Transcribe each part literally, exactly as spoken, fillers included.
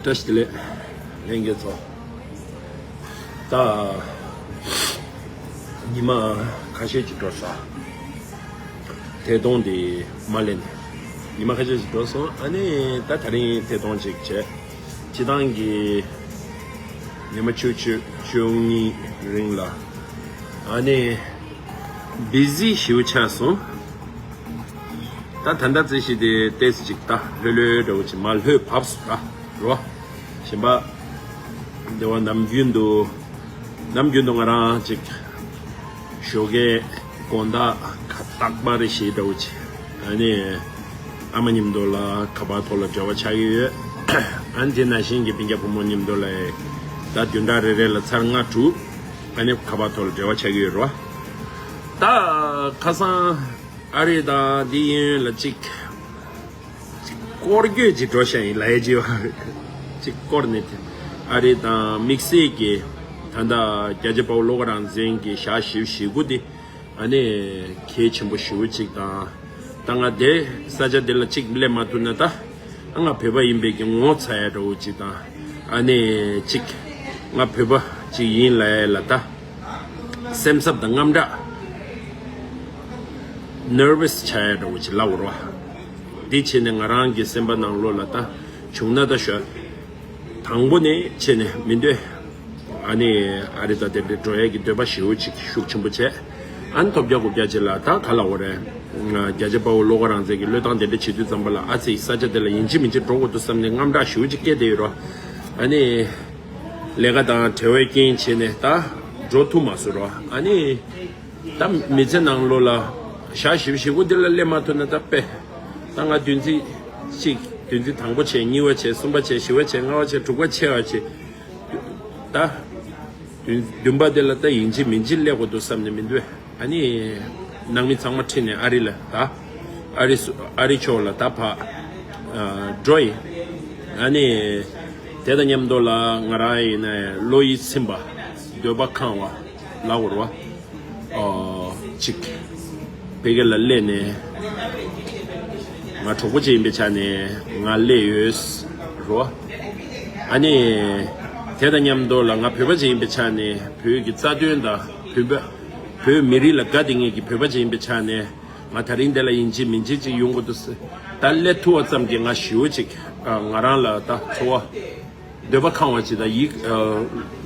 བཀྲ་ཤིས་བདེ་ལེགས། ལྷན་རྒྱས་ཚོ། ད་ཉི་མ་ཁ་ཤས་ཅིག་འགྲོ་ས། ཐད་གཏོང་དེ་མ་ལེན། ཉི་མ་ཁ་ཤས་ཅིག་འགྲོ་སོང་། ཨ་ནི་ད་དེ་རིང་ཐད་གཏོང་ཅིག་བྱས། སྤྱི་བཏང་གི་ཉི་མ་བཅུ་བཅུ་བཅུ་གཉིས་རིང་ལ། ཨ་ནི་བི་ཟི་ཞེ་པོ་ཆགས་སོང་། ད་ད་ལྟ་རྩིས་གཞི་དེ་ཏོག་ཙམ་ཅིག་ད་ལྷོད་ལྷོད་འདྲ་བོ་ཅིག་མར་ལྷོད་བབས་སོང་ད་རོ། གཞན་པ་འདི་བ་ནམ་རྒྱུན་དུ་ནམ་རྒྱུན་དུ་ང་རང་ཅིག་ཞོགས་ཀའི་དགོང་དག་ཁ་བཏགས་པ་རེ་ཞིག་འདྲ་བོ་ཅིག་ཨ་ནི་ཨ་མ་མཉམ་དུ་ལ་ཁ་པར་ཐོག་ལ་འབྲེལ་བ་ཆགས་ཀྱི་ཡོད། ཨ་ནི་དེ་ནང་བཞིན་གྱི་སྤུན་ཀྱག་བུ་མོ་མཉམ་དུ་ལ་ད་བདུན་ཕྲག་རེ་རེ་ལ་ཚར་ལྔ་དྲུག་ཨ་ནི་ཁ་པར་ཐོག་ལ་འབྲེལ་བ་ཆགས་ཀྱི་ཡོད་རེད་བ། ད་ཁ་སང་ཨ་རི་དང་འདི་གཡོན་ལ་ཅིག་སྐོར་སྐྱོད་ཅིག་འགྲོ་ཤག་ཡིན་ལབ་ཡས་ཅིག་ཅིག་སྐོར་ནས་དེ་ཨ་རི་དང་དམིགས་བསལ་གྱི་ད་ལྟ་རྒྱལ་གཅེས་དཔའ་བོ་བློ་དགའ་རང་བཙན་གྱི་ཞག་བཞི་བཅུ་ཞེ་དགུ་དེ་ཨ་ནི་གལ་ཆེན་པོ་ཞེ་པོ་ཅིག་དང་། ད་ང་དེ་ས་ཆ་དེ་ལ་ཅིག་སླེབས་མ་ཐུབ་ན་ད་ང་བོད་པ་ཡིན་པའི་གི་ངོ་ཚ་ཡ་འདྲ་བོ་ཅིག་དང་། ཨ་ནི་ཅིག་ང་བོད་པ་ཅིག་ཡིན་ལབ་ཡ་ལ་ད་སེམས་འཚབ་དང་དངངས་སྐྲག་ནར་བྷས་ཆགས་ཡ་འདྲ་བོ་ཅིག་ལབ་དགོས་རེད་བ། འདི་བྱས་ནས་ང་རང་གི་སེམས་པ་ནང་ལོགས་ལ་ད་བྱུང་ན་ད་ཞོ། དང་པོ་ནས་བྱས་ནས་མི་འདོད། ཨ་ནི་ཨ་རི་ད་དེ་འདྲ་འགྲོ་ཡས་ཀྱི་འདོད་པ་ཞེ་པོ་ཅིག་ཤུགས་ཆེན་པོ་བྱས། ཨ་ནི་ཐོབ་རྒྱག་དགོས་རྒྱག་ཅིག་ལ་ད་ག་ལ་འོ་རེད། རྒྱལ་གཅེས་དཔའ་བོ་བློ་དགའ་རང་བཙན་གྱི་བློས་བཏང་དེ་འདྲ་བྱེད་དུས་ཙམ་པ་ལ་ཨ་ཙི་ས་ཆ་དེ་ལ་ཡིན་གཅིག་མིན་གཅིག་འགྲོ་དགོས་འདུག་བསམ་ནས་དངངས་སྐྲག་ཞེ་པོ་ཅིག་སྐྱེས་བསྡད་ཡོད་རོ། ཨ་ནི་ལས་ཀ་དང་བྲེལ་བའི་རྐྱེན་བྱས་ནས་ད་འགྲོ་ཐུབ་མ་སོང་རོ། ཨ་ནི། ད་མི་ཚེ་ནང་ལོགས་ལ་ཞག་བཞི་བཅུ་ཞེ་དགུ་འདི་ལ་སླེབས་མ་ཐུབ་ན་ད་དཔེ། ད་ང་བདུན་ཚིགས་གཅིག་བདུན་ཚིགས་དང་པོ་བྱས། གཉིས་པ་བྱས། གསུམ་པ་བྱས། བཞི་པ་བྱས། ལྔ་པ་བྱས། དྲུག་པ་བྱས་པ་བྱས། ད་བདུན་བདུན་པ་འདི་ལ་ད་ཡིན་གཅིག་མིན་གཅིག་སླེབས་དགོས་འདུག་བསམ་ནས་མི་འདུག་ཨ་ནི་ནང་མི་ཚང་མ་ཁྲིད་ནས་ཨ་རི་ལ་ད་ཨ་རི་སུ་ཨ་རི་ཕྱོགས་ལ་ད་ཕ་འགྲོ་ཡིན། ཨ་ནི་དེ་དང་མཉམ་དུ་ལ་ང་རང་ཡིན་ནའི་བློ་ཡིད་ཚིམ་པ་འདོད་པ་ཁེངས་པ་ལབ་དགོས་རེད་བ། ཨོ། ཅིག་བོད་སྐད་ལ་སླེབས་ནས། ང་གྲོགས་པོ་ཅིག་ཡིན་པའི་ཆ་ནས་ང་སླེབས་ཡོད་རོ། ཨ་ནི། དེ་དང་མཉམ་དུ་ལ་ང་བོད་པ་ཅིག་ཡིན་པའི་ཆ་ནས་བོད་ཀྱི་རྩ་དོན་དང་བོད་པ། བོད་མི་རིགས་ལ་དགའ་བདེ་ངེས་ཀྱི་བོད་པ་ཅིག་ཡིན་པའི་ཆ་ནས་ང་དེ་རིང་འདི་ལ་ཡིན་གཅིག་མིན་གཅིག་ཅིག་ཡོང་དགོས་འདུག་ཟེར། ད་སླེབས་ཐུབ་པ་ཙམ་གྱིས་ང་ཞེ་པོ་ཅིག་ང་རང་ལ་ད་ཚོར་བ། འདོད་པ་ཁེངས་པ་ཅིག་དང་ཡིད།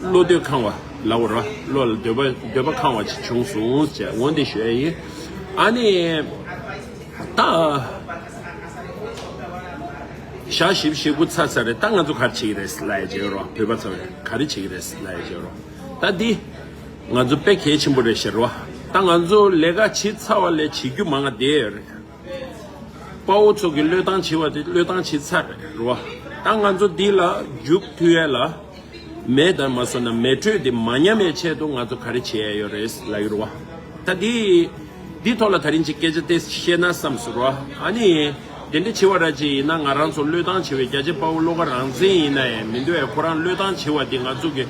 བློ་འདོད་ཁེངས་པ་ལབ་དགོས་རེད་བ། བློ་ལ་འདོད་པ་འདོད་པ་ཁེངས་པ་ཅིག་བྱུང་སོང་ཟེར་འོ་འདི་ཞུ་ཡ་ཡིན། ཨ་ནི། ད། ཞག་བཞི་བཅུ་ཞེ་དགུ་ཚར་ཚར་རེད། ད་ང་ཚོ་ག་རེ་བྱེད་ཀྱི་རེད་ལབ་ཡ་བྱེད་རོགས། བོད་པ་ཚོ་ག་རེ་བྱེད་ཀྱི་རེད་ལབ་ཡ་བྱེད་རོགས། ད་འདི། ང་ཚོ་དཔེ་གལ་ཆེན་པོ་རེད་ཟེར་རོ། ད་ང་ཚོ་ལས་ཀ་བྱེད་ཚར་བ་ལས་བྱེད་རྒྱུ་མང་ང་བསྡད་ཡོད་རེད། དཔའ་བོ་ཚོ་གི་བློས་བཏང་བྱེད་པ་དེ་བློས་བཏང་བྱེད་ཚར་རེད་རོ། ད་ང་ཚོ་འདི་ལ་རྒྱུགས་མཐུད་ཡ་ལ། མེ་དང་མ་སོང་ན་མེ་དྲོད་དེ་མ་ཉམས་པའི་ཆེད་དུ་ང་ཚོ་ག་རེ་བྱེད་ཡ་ཡོད་རེད་ལབ་ཡོད་རེད་བ། ད་འདི། འདི་ཐོག་ལ་ད་རིང་ཅིག་སྐད་ཆ་ཏོག་ཙམ་བཤད་ན་བསམ་སོང་རོ། ཨ་ནི། དེ་འདྲ་བྱེད་པ་ར་ཅིག་ཡིན་ན་ང་རང་ཚོ་བློས་བཏང་བྱེད་པའི་རྒྱལ་གཅེས་དཔའ་བོ་བློ་དགའ་རང་བཙན་ཡིན་ན་ཡང་མི་འདུག་ཨེ། ཁོ་རང་བློས་བཏང་བྱེད་པ་འདི་ང་ཚོ་གི།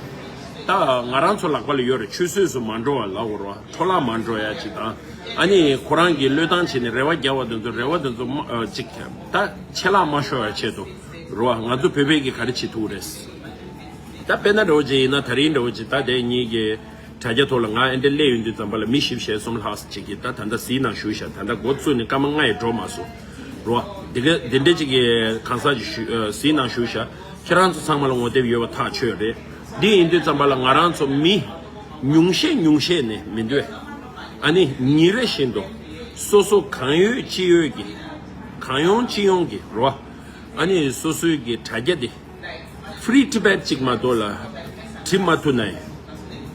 ད་ང་རང་ཚོ་ལག་པ་ལ་ཡོད་རེད། ཆུད་ཟོས་སུ་མ་འགྲོ་བ་ལབ་དགོས་རོ། འཕྲོ་བརླག་མ་འགྲོ་ཡ་ཅིག་དང་། ཨ་ནི་ཁོ་རང་གིས་བློས་བཏང་བྱས་ནས་རེ་བ་རྒྱག་པ་དེ་ཚོ་རེ་བ་དེ་ཚོ་མ་ཨ་ཅིག་ད་ཆད་ལྷག་མ་ཤོར་བའི་ཆེད་དུ་རེད་བ། ང་ཚོ་བོད་པས་ཀྱིས་ག་རེ་བྱེད་ཐུབ་རེད། ད་དཔེར་ན་འདྲ་བོ་ཅིག་ཡིན་ན་ད་རིང་འདྲ་བོ་ཅིག་ད་དེ་གཉིས་ཀྱི་དྲ་རྒྱ་ཐོག་ལ་ང་ཨེ་འདྲ་སླེབས་ཡོང་དུས་ཙམ་པ་ལ་མི་བཞི་བཅུ་ཞེ་གསུམ་ལྷག་ཅིག་གིས་ད་ད་ལྟ་གཟིགས་གནང་བཞུགས་ཤག་ད་ལྟ་འགོ་བཙུགས་ནས་སྐར་མ་ལྔ་ཡང་འགྲོ་མ་སོང་རེད་བ། དེ་ག་དེ་འདྲ་ཅིག་གིས་གང་ཟག་ཅིག་ཞུ་ཨ་གཟིགས་གནང་བཞུགས་ཤག་ཁྱེད་རང་ཚོ་ཚང་མ་ལ་ངོ་དེབ་ཡོད་པ་ཐག་ཆོད་རེད། འདི་ཡིན་དུས་ཙམ་པ་ལ་ང་རང་ཚོ་མི་ཉུང་ཤས་ཉུང་ཤས་ནས་མི་འདོད། ཨ་ནི་ཉིན་རེ་བཞིན་དུ་སོ་སོ་གང་ཡོད་ཅི་ཡོད་ཀྱི་གང་ཡོང་ཅི་ཡོང་གི་རོ། ཨ་ནི་སོ་སོའི་གི་དྲ་རྒྱ་དེ་Free Tibet་ཅིག་མ་གཏོགས་ལ་བྲིས་མ་ཐུབ་ན་ཡང་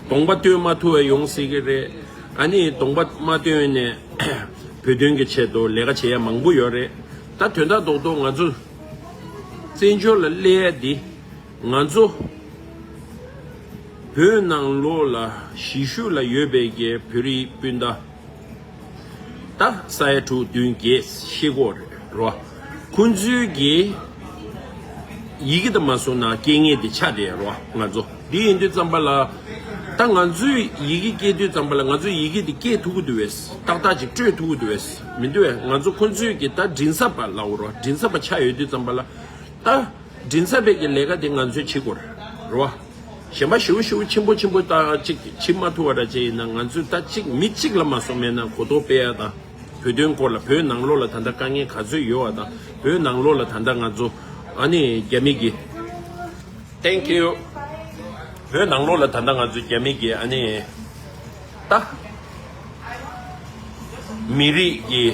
གདོང་པ་སྟོན་མ་ཐུབ་པ་ཡོང་སྲིད་གི་རེད། ཨ་ནི་གདོང་པ་མ་སྟོན་ནས་བོད་དོན་གི་ཆེད་དུ་ལས་ཀ་བྱེད་ཡ་མང་པོ་ཡོད་རེད། ད་དོན་དག་རྡོག་རྡོག་ང་ཚོ་བཙན་བྱོལ་ལ་སླེབས་ཡ་འདི། ང་ཚོ་བོད་ནང་ལོགས་ལ་གཞིས་བཞུགས་ལ་ཡོད་པའི་གི་བོད་རིགས་སྤུན་ཟླ་ད་ས་ཡ་དྲུག་བདུན་བརྒྱད་ཤེས་གོ་རེད་རོ། ཁོང་ཚོའི་གི་ཡི་གེ་དང་མ་སོང་ན་སྐད་ངན་དེ་ཆགས་བསྡད་རོ། ང་ཚོ་འདི་ཡིན་དུས་ཙམ་པ་ལ་ད་ང་ཚོའི་ཡི་གེ་སྐྱེལ་དུས་ཙམ་པ་ལ་ང་ཚོའི་ཡི་གེ་དེ་སྐྱེལ་ཐུབ་ཀྱི་འདུག་བས། ཏག་ཏག་ཅིག་སྤྲོད་ཐུབ་ཀྱི་འདུག་བས་མི་འདུག་བས། ང་ཚོ་ཁོང་ཚོའི་གི་ད་མགྲིན་ཚབ་པ་ལབ་རོ། མགྲིན་ཚབ་པ་ཆགས་ཡོད་དུས་ཙམ་པ་ལ་ད། མགྲིན་ཚབ་པའི་གི་ལས་ཀ་དེ་ང་ཚོས་བྱེད་དགོས་རེད་བ། གཞན་པ་ཞེ་པོ་ཞེ་པོ་ཆེན་པོ་ཆེན་པོ་ད་ཅིག་བྱེད་མ་ཐུབ་པ་འདྲ་ཅིག་ཡིན་ན། ང་ཚོས་ད་ཅིག་མི་གཅིག་ལ་མ་སོང་མེད་ན་གོ་རྟོགས་སྤེལ་ཡ་དང་། བོད་དོན་སྐོར་ལ། བོད་ནང་ལོགས་ལ་ད་ལྟ་དཀའ་ངལ་ག་ཚོད་ཡོད་བ་དང་། བོད་ནང་ལོགས་ལ་ད་ལྟ་ང་ཚོ་ཨ་ནི་རྒྱ་མི་གི Thank you. བོད་ནང་ལོགས་ལ་ད་ལྟ་ང་ཚོ་རྒྱ་མི་གི་ཨ་ནི་ད་མི་རིགས་ཀྱི་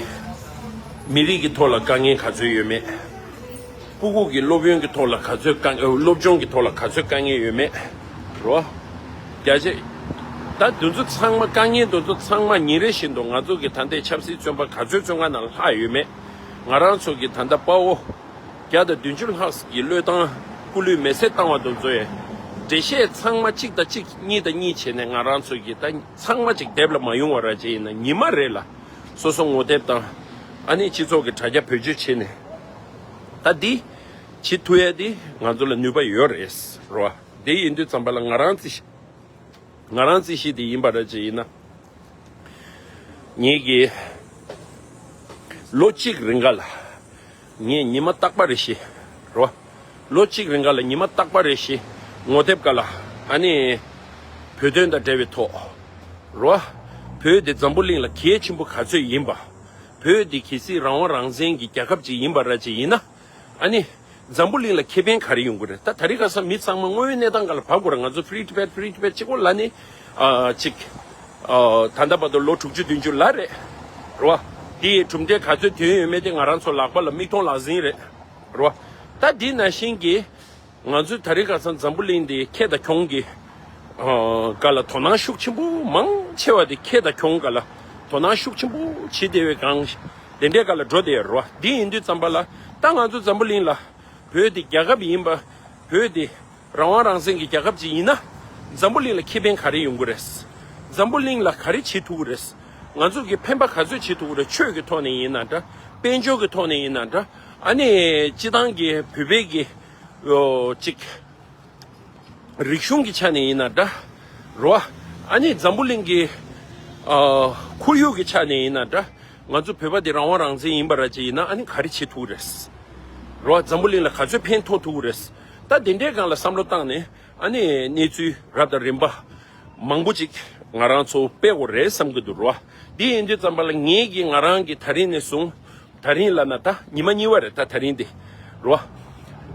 མི་རིགས་ཀྱི་ཐོག་ལ་དཀའ་ངལ་ག་ཚོད་ཡོད་མེད། སྤུ་གུ་གི་སློབ་ཡོན་གྱི་ཐོག་ལ་ག་ཚོད་དཀའ་ངལ། སློབ་སྦྱོང་གི་ཐོག་ལ་ག་ཚོད་དཀའ་ངལ་ཡོད་མེད་རོ། རྒྱ་ཆེ། ད་དེ་ཚོ་ཚང་མ་དཀའ་ངལ་དེ་ཚོ་ཚང་མ་ཉིན་རེ་བཞིན་དུ་ང་ཚོ་གི་ད་ལྟའི་ཆབ་སྲིད་བཙོན་པ་ག་ཚོད་བཙོན་ཁང་ནང་ལྷག་ཡོད་མེད། ང་རང་ཚོ་གི་ད་ལྟ་དཔའ་བོ་བརྒྱ་དང་བདུན་ཅུ་ལྷག་གི་བློས་བཏང་སྐུ་ལུས་མེ་སྲེག་བཏང་བ་དེ་ཚོ་ཡི་འགྲེལ་བཤད་ཚང་མ་གཅིག་དང་གཅིག་གཉིས་དང་གཉིས་བྱས་ནས་ང་རང་ཚོ་གི་ད་ཚང་མ་གཅིག་དེབ་ལ་མ་ཡོང་བ་ར་ཅིག་ཡིན་ན། ཉི་མ་རེ་ལ་སོ་སོ་ངོ་དེབ་དང་ཨ་ནི་སྤྱི་ཚོགས་ཀྱི་དྲ་རྒྱ་བེད་སྤྱོད་བྱས་ནས་ད་འདི་བྱེད་ཐུབ་ཡ་འདི་ང་ཚོ་ལ་ནུས་པ་ཡོད་རེད་རོ། དེ་ཡིན་དུས་ཙམ་པ་ལ་ང་རང་རྩིས་ང་རང་རྩིས་གཞི་དེ་ཡིན་པ་ར་ཅིག་ཡིན་ན། ངེད་ཀྱི་ལོ་གཅིག་རིང་ག་ལ་ངས་ཉི་མ་རྟག་པ་རེ་བཞིན་རོ། ལོ་གཅིག་རིང་ག་ལ་ཉི་མ་རྟག་པ་རེ་བཞིན་ངོ་དེབ་ག་ལ་ཨ་ནི་བོད་དོན་དང་འབྲེལ་བའི་ཐོག་རོ། བོད་དེ་འཛམ་བུ་གླིང་ལ་གལ་ཆེན་པོ་ག་ཚོད་ཡིན་པ། བོད་དེ་གལ་སྲིད་རང་དབང་རང་བཙན་གྱི་རྒྱལ་ཁབ་ཅིག་ཡིན་པ་ར་ཅིག་ཡིན་ན། ཨ་ནི། འཛམ་བུ་གླིང་ལ་ཁེ་ཕན་ག་རེ་ཡོང་གི་རེད། ད་ད་རེས་ཁ་སང་མི་ཚང་མ་དངོས་ཡོད་གནས་སྟངས་སྒང་ལ་བབས་དགོས་རེད། ང་ཚོ་Free Tibet, Free Tibet གཅིག་པོ་ལབ་ནས་ཨ་གཅིག་ཨ་ད་ལྟ་བར་དུ་ལོ་དྲུག་ཅུ་བདུན་ཅུ་ལ་རེད་རོ། དེ་ཡི་གྲུབ་འབྲས་ག་ཚོད་ཐོན་ཡོད་མེད་དེ་ང་རང་ཚོ་ལག་པ་ལ་མིག་མཐོང་ལག་ཟིན་རེད་རོ། ད་འདི་ནང་བཞིན་གྱི་ང་ཚོས་ད་རེས་ཁ་སང་འཛམ་བུ་གླིང་འདི་ཁེ་དང་གྱོང་གི་ཨ་སྒང་ལ་དོ་སྣང་ཤུགས་ཆེན་པོ་མང་ཆེ་བ་དེ་ཁེ་དང་གྱོང་སྒང་ལ་དོ་སྣང་ཤུགས་ཆེན་པོ་བྱེད་བསྡད་པའི་སྒང་དེ་འདྲའི་སྒང་ལ་འགྲོ་བསྡད་ཡོད་རེད་བ། འདི་ཡིན་དུས་ཙམ་པ་ལ་ད་ང་ཚོ་འཛམ་བུ་གླིང་ལ་བོད་འདི་རྒྱལ་ཁབ་ཡིན་པ། བོད་འདི་རང་དབང་རང་བཙན་གྱི་རྒྱལ་ཁབ་ཅིག་ཡིན་ན། འཛམ་བུ་གླིང་ལ་ཁེ་ཕན་ག་རེ་ཡོང་གི་རེད། འཛམ་བུ་གླིང་ལ་ག་རེ་བྱེད་ཐུབ་ཀྱི་རེད། ང་ཚོ་གི་ཕན་པ་ག་ཚོད་བྱེད་ཐུབ་ཀྱི་རེད། ཆོས་ཀྱི་ཐོག་ནས་ཡིན་ན་འདྲ། དཔལ་འབྱོར་གྱི་ཐོག་ནས་ཡིན་ན་འདྲ། ཨ་ནི་སྤྱི་བཏང་གི་བོད་པའི་གི་ཨོ་ཅིག་རིག་གཞུང་གི་ཆ་ནས་ཡིན་ན་འདྲ་རོ། ཨ་ནི་འཛམ་བུ་གླིང་གི་ཨ་ཁོར་ཡུག་གི་ཆ་ནས་ཡིན་ན་འདྲ། ང་ཚོ་བོད་པ་འདི་རང་དབང་རང་བཙན་ཡིན་པ་ར་ཅིག་ཡིན་ན་ཨ་ནི་ག་རེ་བྱེད་ཐུབ་རེད་རོ། འཛམ་བུ་གླིང་ལ་ག་ཚོད་ཕན་ཐོགས་ཐུབ་རེད། ད་དེ་འདྲའི་སྒང་ལ་བསམ་བློ་བཏང་ནས་ཨ་ནི་གནས་ཚུལ་རབ་དང་རིམ་པ་མང་པོ་ཅིག་ང་རང་ཚོ་སྤེལ་དགོས་རེད་བསམ་གྱི་འདུག་རོ། འདི་ཡིན་དུས་ཙམ་པ་ལ་ངེད་ཀྱིས་ང་རང་གིས་ད་རིང་ནས་བཟུང་། ད་རིང་ལབ་ན་ད་ཉི་མ་གཉིས་པ་རེད། ད་ད་རིང་འདི་རོ།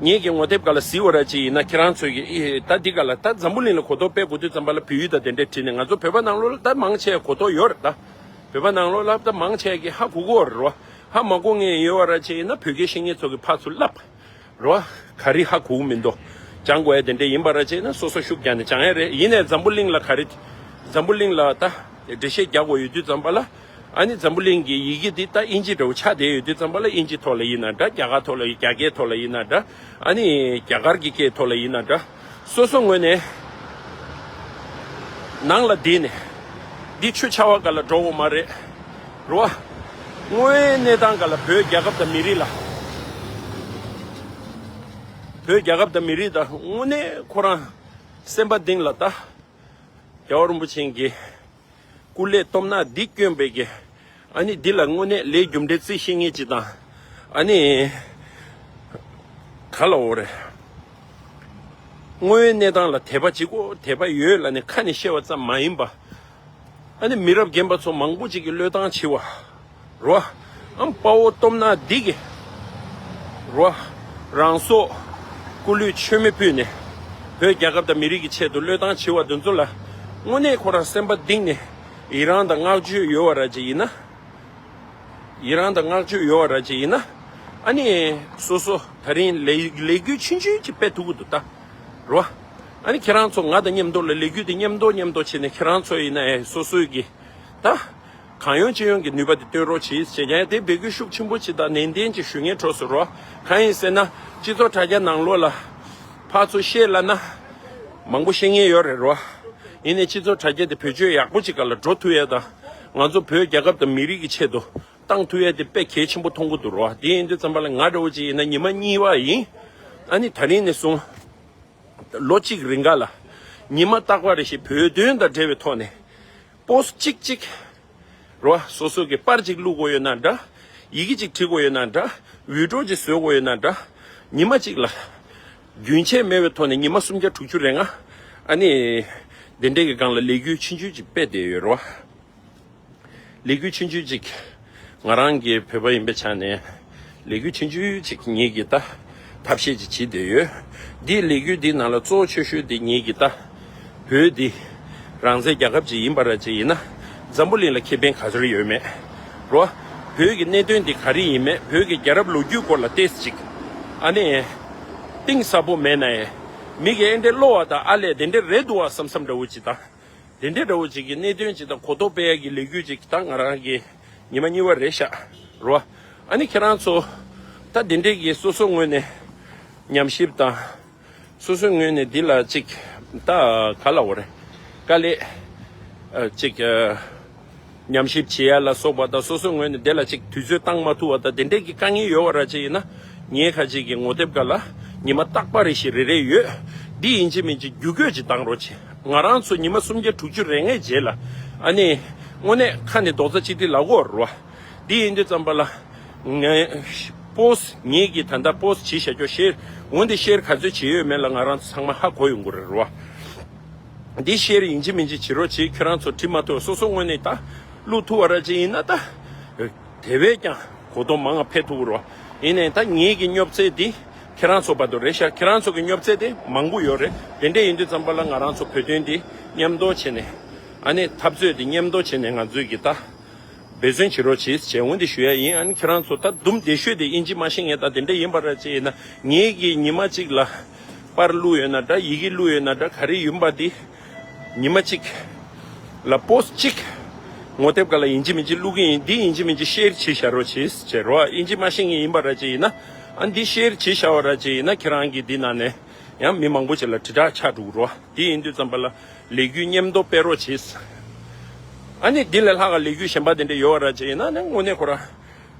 ངེད་ཀྱི་ངོ་དེབ་སྒང་ལ་གཟིགས་པ་ར་ཅིག་ཡིན་ན་ཁྱེད་རང་ཚོས་ཀྱི་ཨེ་ད་འདི་སྒང་ལ་ད་འཛམ་བུ་གླིང་ལ་གོ་རྟོགས་སྤེལ་དགོས་དུས་ཙམ་པ་ལ་བོད་ཡིག་དང་དེ་འདྲས་བྲིས་ནས། ང་ཚོ་བོད་པ་ནང་ལོགས་ལ་ད་མང་ཆེ་གོ་རྟོགས་ཡོད་རེད། ད་བོད་པ་ནང་ལོགས་ལ་ད་མང་ཆེ་གི་ཧ་གོ་གི་ཡོད་རེད་རོ། ཧ་མ་གོ་མཁན་ཡོད་པ་ར་ཅིག་ཡིན་ན་བོད་སྐད་ཤེས་མཁན་ཚོ་གི་ཕར་ཚུར་ལབ། རོ། ག་རེ་ཧ་གོ་མི་འདུག་སྦྱང་དགོས་ཡ་དེ་འདྲ་ཡིན་པ་ར་བྱས་ན་སོ་སོ་ཤུགས་རྒྱག་ནས་སྦྱང་ཡ་རེད། ཡིན་ནའི་འཛམ་བུ་གླིང་ལ་ག་རེ། འཛམ་བུ་གླིང་ལ་ད་འགྲེལ་བཤད་རྒྱག་དགོས་ཡོད་དུས་ཙམ་པ་ལ། ཨ་ནི་འཛམ་བུ་གླིང་གི་ཡི་གེ་འདི་ད་དབྱིན་ཇི་འདྲ་བོ་ཆགས་བསྡད་ཡོད་དུས་ཙམ་པ་ལ། དབྱིན་ཇི་ཐོག་ལ་ཡིན་ན་འདྲ། རྒྱ་གར་ཐོག་ལ་ཡིན། རྒྱ་སྐད་ཐོག་ལ་ཡིན་ན་འདྲ། ཨ་ནི་རྒྱ་གར་གྱི་སྐད་ཐོག་ལ་ཡིན་ན་འདྲ། སོ་སོ་ངོས་ནས་ནང་ལ་བསྡད་ནས་འདི་ཆུ་ཆར་པ་སྒང་ལ་འགྲོ་དགོས་མ་རེད། རེད་བ། དངོས་ཡོད་གནས་སྟངས་སྒང་ལ་བོད་རྒྱལ་ཁབ་དང་མི་རིགས་ལ། བོད་རྒྱལ་ཁབ་དང་མི་རིགས་དང་དངོས་གནས་ཁོ་རང་སེམས་པ་གཏིང་ལ་ད་རྒྱལ་བ་རིན་པོ་ཆེ་གི་སྐུ་ལས་སྟོབས་ན་འདི་བསྐྱོན་པའི་གི། ཨ་ནི་འདི་ལ་དངོས་གནས་ལས་རྒྱུ་འབྲས་རྩིས་ཤེས་མཁན་ཅིག་དང་། ཨ་ནི་ག་ལ་འོ་རེད། དངོས་ཡོད་གནས་སྟངས་ལ་དད་པ་བྱེད་དགོས། དད་པ་ཡོད་ལབ་ནས་ཁ་ནས་བཤད་པ་ཙམ་མ་ཡིན་པ། ཨ་ནི་མི་རབས་རྒན་པ་ཚོ་མང་པོ་ཅིག་གིས་བློས་བཏང་བྱས་པ་རོ། ཨམ་དཔའ་བོ་སྟོབས་ན་འདི་གི་རོ། རང་སྲོག་སྐུ་ལུས་མཆོད་མེ་ཕུལ་ནས་བོད་རྒྱལ་ཁབ་དང་མི་རིགས་ཀྱི་ཆེད་དུ་བློས་བཏང་བྱས་པ་འདི་ཚོ་ལ་དངོས་གནས་ཁོ་རང་སེམས་པ་གཏིང་ནས་ཡི་རང་དང་བསྔགས་བརྗོད་ཡོད་པ་ར་ཅིག་ཡིན་ན། ཡི་རང་དང་བསྔགས་བརྗོད་ཡོད་པ་ར་ཅིག་ཡིན་ན། ཨ་ནི་སོ་སོ་ད་རིང་ལས་ལས་འགུལ་ཆུང་ཆུང་ཅིག་སྤེལ་ཐུབ་ཀྱི་འདུག་ད་རོ། ཨ་ནི་ཁྱེད་རང་ཚོ་ང་དང་མཉམ་དུ་ལ་ལས་འགུལ་དེ་མཉམ་དུ་མཉམ་དུ་བྱས་ནས་ཁྱེད་རང་ཚོ་ཡིན་ན་ཨེ་སོ་སོའི་གི་ད་གང་ཡོང་ཅི་ཡོང་གི་ནུས་པ་དེ་བཏོན་རོགས་གྱིས་ཟེར་ཡ་དེ་འབོད་སྐུལ་ཤུགས་ཆེན་པོ་ཅིག་དང་ནན་ཏན་ཅིག་ཞུ་མཁན་གྲོགས་སུ་རོ། གང་ཡིན་ཟེར་ན་སྤྱི་ཚོགས་དྲ་རྒྱ་ནང་ལོགས་ལ་ཕར་ཚུར་བཤད་ལབ་ན་མང་པོ་བཤད་མཁན་ཡོད་རེད་རོ། ཡིན་ནའི་སྤྱི་ཚོགས་དྲ་རྒྱ་དེ་བེད་སྤྱོད་ཡག་པོ་ཅིག་སྒང་ལ་འགྲོ་ཐུབ་ཡ་དང་། ང་ཚོ་བོད་རྒྱལ་ཁབ་དང་མི་རིགས་ཀྱི་ཆེད་དུ་བཏང་ཐུབ་ཡ་དེ་དཔེ་གལ་ཆེན་པོ་མཐོང་གི་འདུག་རོ། དེ་ཡིན་དུས་ཙམ་པ་ལ་ང་འདྲ་བོ་ཅིག་ཡིན་ན་ཉི་མ་གཉིས་པ་ཡིན། ཨ་ནི་ད་རིང་ནས་བཟུང་ལོ་གཅིག་རིང་ག་ལ་ཉི་མ་རྟག་པ་རེ་བཞིན་བོད་དོན་དང་འབྲེལ་བའི་ཐོག་ནས་པོ་སི་ཊི་གཅིག་གཅིག་རོ། སོ་སོ་གི་པར་གཅིག་བླུག་དགོས་ཡོད་ན་འདྲ། ཡི་གེ་གཅིག་བྲིས་དགོས་ཡོད་ན་འདྲ། བི་ཌི་ཡོ་གཅིག་བཟོ་དགོས་ཡོད་ན་འདྲ། ཉི་མ་གཅིག་ལ་ རྒྱུན་ཆད་མེད་པའི་ཐོག་ནས་ཉི་མ་སུམ་བརྒྱ་དྲུག་ཅུ་རེ་ལྔ་ཨ་ནི་དེ་འདྲའི་གི་སྒང་ལ་ལས་འགུལ་ཆུང་ཆུང་ཅིག་སྤེལ་བསྡད་ཡོད་རེད་བ། ལས་འགུལ་ཆུང་ཆུང་ཅིག་ང་རང་གི་བོད་པ་ཡིན་པའི་ཆ་ནས་ལས་འགུལ་ཆུང་ཆུང་ཅིག་ངེད་ཀྱིས་ད་ཐབས་ཤེས་ཅིག་བྱེད་བསྡད་ཡོད། འདིའི་ལས་འགུལ་འདིའི་ནང་ལ་གཙོ་བོ་ཆེ་ཤོས་འདི་ངེད་ཀྱིས་ད་བོད་འདི་རང་བཙན་རྒྱལ་ཁབ་ཅིག་ཡིན་པ་ར་ཅིག་ཡིན་ན་འཛམ་བུ་གླིང་ལ་ཁེ་ཕན་ག་ཚོད་ཡོད་མེད་རོ། བོད་ཀྱི་གནད་དོན་འདི་ག་རེ་ཡིན་མེད། བོད་ཀྱི་རྒྱལ་རབས་ལོ་རྒྱུས་སྐོར་ལ་ཏོག་ཙམ་ཅིག་ཨ་ནི་གཏིང་ཟབ་པོ་མེད་ན་ཡང་མི་གི་ཨེ་འདྲའི་བློ་བ་དང་ཨ་ལས་དེ་འདྲའི་རེད་འདུག་བ་བསམ་བསམ་འདྲ་བོ་ཅིག་དང་། དེ་འདྲའི་འདྲ་བོ་ཅིག་གི་གནད་དོན་ཅིག་དང་གོ་རྟོགས་སྤེལ་ཡག་གི་ལས་འགུལ་ཅིག་ད་ང་རང་གི་ཉི་མ་གཉིས་པ་རེད་ཤག་རོ། ཨ་ནི་ཁྱེད་རང་ཚོ་ད་དེ་འདྲའི་གི་སོ་སོ་ངོས་ནས་ཉམས་ཞིབ་དང་། སོ་སོའི་ངོས་ནས་འདི་ལ་ཅིག་ད་ག་ལབ་དགོས་རེད། དཀའ་ལས་ཨ་ཅིག་ཨ་ཉམས་ཞིབ་བྱེད་ཡ་ལ་སོགས་པ་དང་སོ་སོའི་ངོས་ནས་དེ་ལ་ཅིག་དུས་ཚོད་བཏང་མ་ཐུབ་པ་དང་དེ་འདྲས་ཀྱི་དཀའ་ངལ་ཡོད་པ་ར་ཅིག་ཡིན་ན་ངས་ཁ་ཅིག་གི་ངོ་དེབ་སྒང་ལ་ཉི་མ་རྟག་པ་རེ་བཞིན་རེ་རེ་ཡོད། འདི་ཡིན་གཅིག་མིན་གཅིག་བརྒྱུད་སྐུལ་ཅིག་བཏང་རོགས་བྱེད། ང་རང་ཚོ་ཉི་མ་སུམ་བརྒྱ་དྲུག་ཅུ་རེ་ལྔའི་རྗེས་ལ་ཨ་ནི་དངོས་གནས་ཁ་ནས་རྡོག་རྩ་གཅིག་སྒྲིལ་ལབ་དགོས་རེད་བ། འདི་ཡིན་དུས་ཙམ་པ་ལ། ངས་པོ་སི་ངེད་ཀྱིས་ད་ལྟ་པོ་སི་བྱས་བཞག་ཆོག་ཤེར། འོན་ཏེ་ཤེར་ག་ཚོད་བྱས་ཡོད་མེད་ལ་ང་རང་ཚོ་ཚང་མ་ཧ་གོ་ཡོང་གི་རེད་རོ། འདི་ཤེར་ཡིན་གཅིག་མིན་གཅིག་བྱེད་རོགས་བྱེད། ཁྱེད་རང་ཚོ་བྲིས་མ་ཐུབ་སོ་སོ་ངོས་ནས་ད་བླུག་ཐུབ་པ་ར་ཅིག་ཡིན་ན་ད། དེ་བས་ཀྱང་གོ་རྟོགས་མང་བ་འཕེལ་ཐུབ་ཀྱི་རོ། ཡིན་ནའི་ད་ངེད་ཀྱི་སྙོབ་ཚད་འདི་ཁྱེད་རང་ཚོ་བར་དུ་རེད་ཤག་ཁྱེད་རང་ཚོ་གི་སྙོབ་ཚད་དེ་མང་པོ་ཡོད་རེད། དེ་འདྲས་ཡིན་དུས་ཙམ་པ་ལ་ང་རང་ཚོ་བོད་དོན་འདི་མཉམ་དུ་བྱས་ནས་ཨ་ནི་འཐབ་རྩོད་འདི་མཉམ་དུ་བྱས་ནས་ང་ཚོས་ཀྱི་ད། འབད་བརྩོན་བྱེད་རོགས་བྱེད་ཅེས་འོན་ཏེ་ཞུ་ཡ་ཡིན། ཨ་ནི་ཁྱེད་རང་ཚོ་ད་དུམ་བདེ་ཤོས་དེ་ཨིན་ཇི་མ་ཤེས་ངེས་ད་དེ་འདྲ་ཡིན་པ་ར་ཅིག་ཡིན་ན་ངེད་ཀྱིས་ཉི་མ་གཅིག་ལ་པར་བླུགས་ཡོད་ན་འདྲ་ཡི་གེ་བླུགས་ཡོད་ན་འདྲ་ག་རེ་ཡིན་པ་དེ་ཉི་མ་གཅིག་ལ་པོ་སི་གཅིག་ངོ་དེབ་སྒང་ལ་ཡིན་གཅིག་མིན་གཅིག་བླུག་གི་ཡིན། འདི་ཡིན་གཅིག་མིན་གཅིག་ཤེར་བྱེད་བཞག་རོགས་བྱེད་ཅེས་རོ། ཨིན་ཇི་མ་ཤེས་ངེས་ཡིན་པ་ར་ཅིག་ཡིན་ན་ཨ་འདི་ཤེར་བྱེད་བཞག་པ་ར་ཅིག་ཡིན་ན་ཁྱེད་རང་གིས་འདི་ནང་ནས་ཡང་མི་མང་པོ་ཅིག་ལ་དྲིལ་བསྒྲགས་ཆགས་འགྲོ་གི་རོ། དེ་ཡིན་དུས་ཙམ་པ་ལ་ལས་འགུལ་མཉམ་དུ་སྤེལ་རོགས་བྱེད། ཨ་ནི་འདི་ལས་ལྷག་ག་ལས་འགུལ་གཞན་པ་དེ་འདྲ་ཡོད་ར་ཅིག་ཡིན་ན་ནི་དངོས་གནས་ཁོ་རང་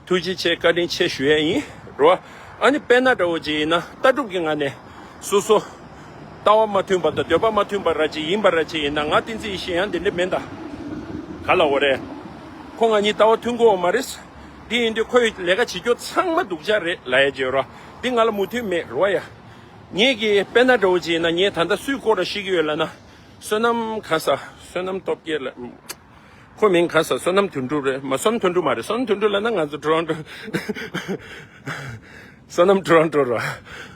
ཐུགས་རྗེ་ཆེ་བཀའ་དྲིན་ཆེ་ཞུ་ཡས་ཡིན་རོ། ཨ་ནི་དཔེར་ན་འདྲ་བོ་ཅིག་ཡིན་ན་ལྟ་གྲུབ་ཀྱི་ངང་ནས་སོ་སོ་ལྟ་བ་མ་མཐུན་པ་དང་འདོད་པ་མ་མཐུན་པ་ར་ཅིག་ཡིན་པ་ར་ཅིག་ཡིན་ན་ང་བསྟན་འཛིན་ཡེ་ཤེས་ཡང་དེ་འདྲ་མིན་ད། ག་ལབ་དགོས་རེད། ཁོ་ང་གཉིས་ལྟ་བ་མཐུན་གོ་མ་རེད། འདི་ཡིན་དུས་ཁོས་ལས་ཀ་བྱེད་རྒྱུ་ཚང་མ་སྡུག་ཅག་རེད་ལབ་ཡས་ཅིག་ཡོད་རོ། འདི་ང་ལ་མོས་མཐུན་མེད་རོ་ཡ། ངེད་ཀྱི་དཔེར་ན་འདྲ་བོ་ཅིག་ཡིན་ན་ངས་ད་ལྟ་སུའི་སྐོར་ལ་བཤད་ཀྱི་ཡོད་ལབ་ན། བསོད་ནམས་ག་ས་བསོད་ནམས་སྟོབས་རྒྱལ་ལ། ཁོ་མིང་ག་ས་བསོད་ནམས་དོན་གྲུབ་རེད་མ། བསོད་ནམས་དོན་གྲུབ་མ་རེད། བསོད་ནམས་དོན་གྲུབ་ལབ་ན་ང་ཚོ་ཊོ་རོན་ཊོ། བསོད་ནམས་ཊོ་རོན་ཊོ་ར་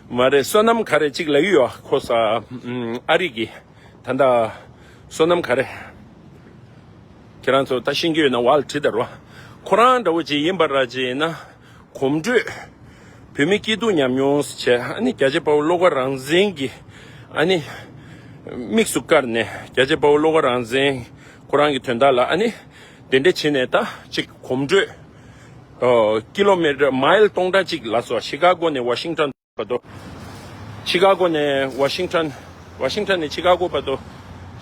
མ་རེད། བསོད་ནམས་ག་རེ་གཅིག་ལབ་ཀྱི་ཡོད། ཁོ་ས་ཨ་རི་གི་ད་ལྟ་བསོད་ནམས་ག་རེ། ཁྱེད་རང་ཚོ་ད་ཤེས་ཀྱི་ཡོད་ན་ཝལ་བྲིས་དང་རོ། ཁོ་རང་འདྲ་བོ་ཅིག་ཡིན་པ་ར་ཅིག་ཡིན་ན། གོམ་བགྲོད། བོད་མིའི་སྐྱིད་སྡུག་ཉམས་མྱོང་ཟེར་བྱས་ཨ་ནི་རྒྱལ་གཅེས་དཔའ་བོ་བློ་དགའ་རང་བཙན་གྱི་ཨ་ནི་དམིགས་སུ་བཀར་ནས་རྒྱལ་གཅེས་དཔའ་བོ་བློ་དགའ་རང་བཙན་ཁོ་རང་གི་དོན་དག་ལ་ཨ་ནི་དེ་འདྲ་བྱས་ནས་ད་ཅིག་གོམ་བགྲོད་ཨོ་ཀི་ལོ་མི་ཊར་མའིལ་སྟོང་ཕྲག་གཅིག་ལ་སོགས་ཤི་ཀ་གོ་ནས་ཝ་ཤིང་ཊོན་བར་དུ། ཤི་ཀ་གོ་ནས་ཝ་ཤིང་ཊོན། ཝ་ཤིང་ཊོན་ནས་ཤི་ཀ་གོ་བར་དུ།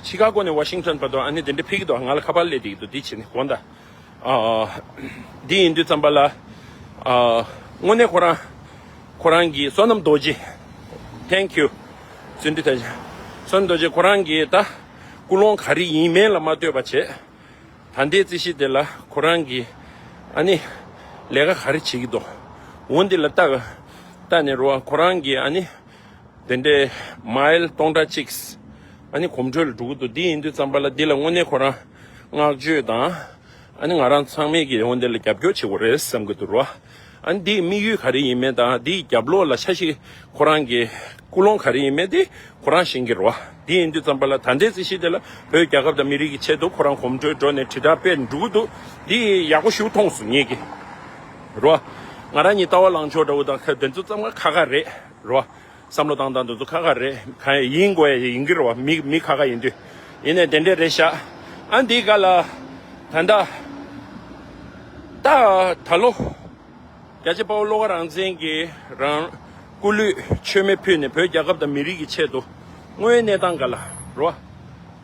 ཤི་ཀ་གོ་ནས་ཝ་ཤིང་ཊོན་བར་དུ་ཨ་ནི་དེ་འདྲ་ཕེབས་ཀྱི་འདུག་ང་ལ་ཁ་པར་སླེབས་བསྡད་ཀྱི་འདུག་འདི་བྱས་ནས་དགོངས་དག་ཨ། འདི་ཡིན་དུས་ཙམ་པ་ལ། ཨ། དངོས་གནས་ཁོ་རང་། ཁོ་རང་གི་བསོད་ནམས་རྡོ་རྗེ། Thank you། བརྩོན་འགྲུས་ཐལ། བསོད་ནམས་རྡོ་རྗེ་ཁོ་རང་གི་ད། ཀུན་སློང་ག་རེ་ཡིན་མིན་ལ་མ་ལྟོས་པ་བྱས། ད་ལྟའི་རྩིས་གཞི་དེ་ལ་ཁོ་རང་གི་ཨ་ནི་ལས་ཀ་ག་རེ་བྱེད་ཀྱི་འདུག་འོ་འདི་ལ་ལྟ་ལྟ་ནས་རོ། ཁོ་རང་གི་ཨ་ནི་དེ་འདྲའི་མའིལ་སྟོང་ཕྲག་གཅིག་ཨ་ནི་གོམ་བགྲོད་ལ་འགྲོ་གི་འདུག་འདི་ཡིན་དུས་ཙམ་པ་ལ་འདི་ལ་དངོས་གནས་ཁོ་རང་བསྔགས་བརྗོད་དང་ཨ་ནི་ང་རང་ཚང་མས་ཀྱི་འོ་འདི་ལ་རྒྱབ་སྐྱོར་བྱེད་དགོས་རེད་བསམ་གྱི་འདུག་རོ། ཨ་ནི་འདིའི་དམིགས་ཡུལ་ག་རེ་ཡིན་མིན་དང་འདིའི་རྒྱབ་ལོགས་ལ་འཆར་གཞི་ཁོ་རང་གི་ཀུན་སློང་ག་རེ་ཡིན་མིན་དེ་ཁོ་རང་ཤེས་ཀྱི་རེད་བ། འདི་ཡིན་དུས་ཙམ་པ་ལ་ད་ལྟའི་རྩིས་གཞི་དེ་ལ་བོད་རྒྱལ་ཁབ་དང་མི་རིགས་ཀྱི་ཆེད་དུ་ཁོ་རང་གོམ་བགྲོད་འགྲོ་ནས་དྲིལ་བསྒྲགས་སྤེལ་འགྲོ་གི་འདུག་འདི་ཡག་པོ་ཞིག་མཐོང་སོང་ངེད་ཀྱིས་རེད་བ། ང་རང་གཉིས་ལྟ་བ་ལངས་ཕྱོགས་འདྲ་བོ་དང་ཁ་དེ་ཚོ་ཙམ་ཁ་ཁ་རེད་རེད་བ། བསམ་བློ་བཏང་སྟངས་དེ་ཚོ་ཁ་ཁ་རེད། གང་ཡིན་དགོས་ཡ་ཡིན་གྱི་རེད་བ། མི་མི་ཁ་ཁ་ཡིན་དུས། ཡིན་ནའི་དེ་འདྲས་རེད་ཤག་ཨ་འདི་ག་ལ་ད་ལྟ་ད་ད་ལོ། རྒྱལ་གཅེས་དཔའ་བོ་བློ་དགའ་རང་བཙན་གྱིས་རང་སྐུ་ལུས་མཆོད་མེ་ཕུལ་ནས་བོད་རྒྱལ་ཁབ་དང་མི་རིགས་ཀྱི་ཆེད་དུ་དངོས་ཡོད་གནས་སྟངས་འགའ་ལ་རོ།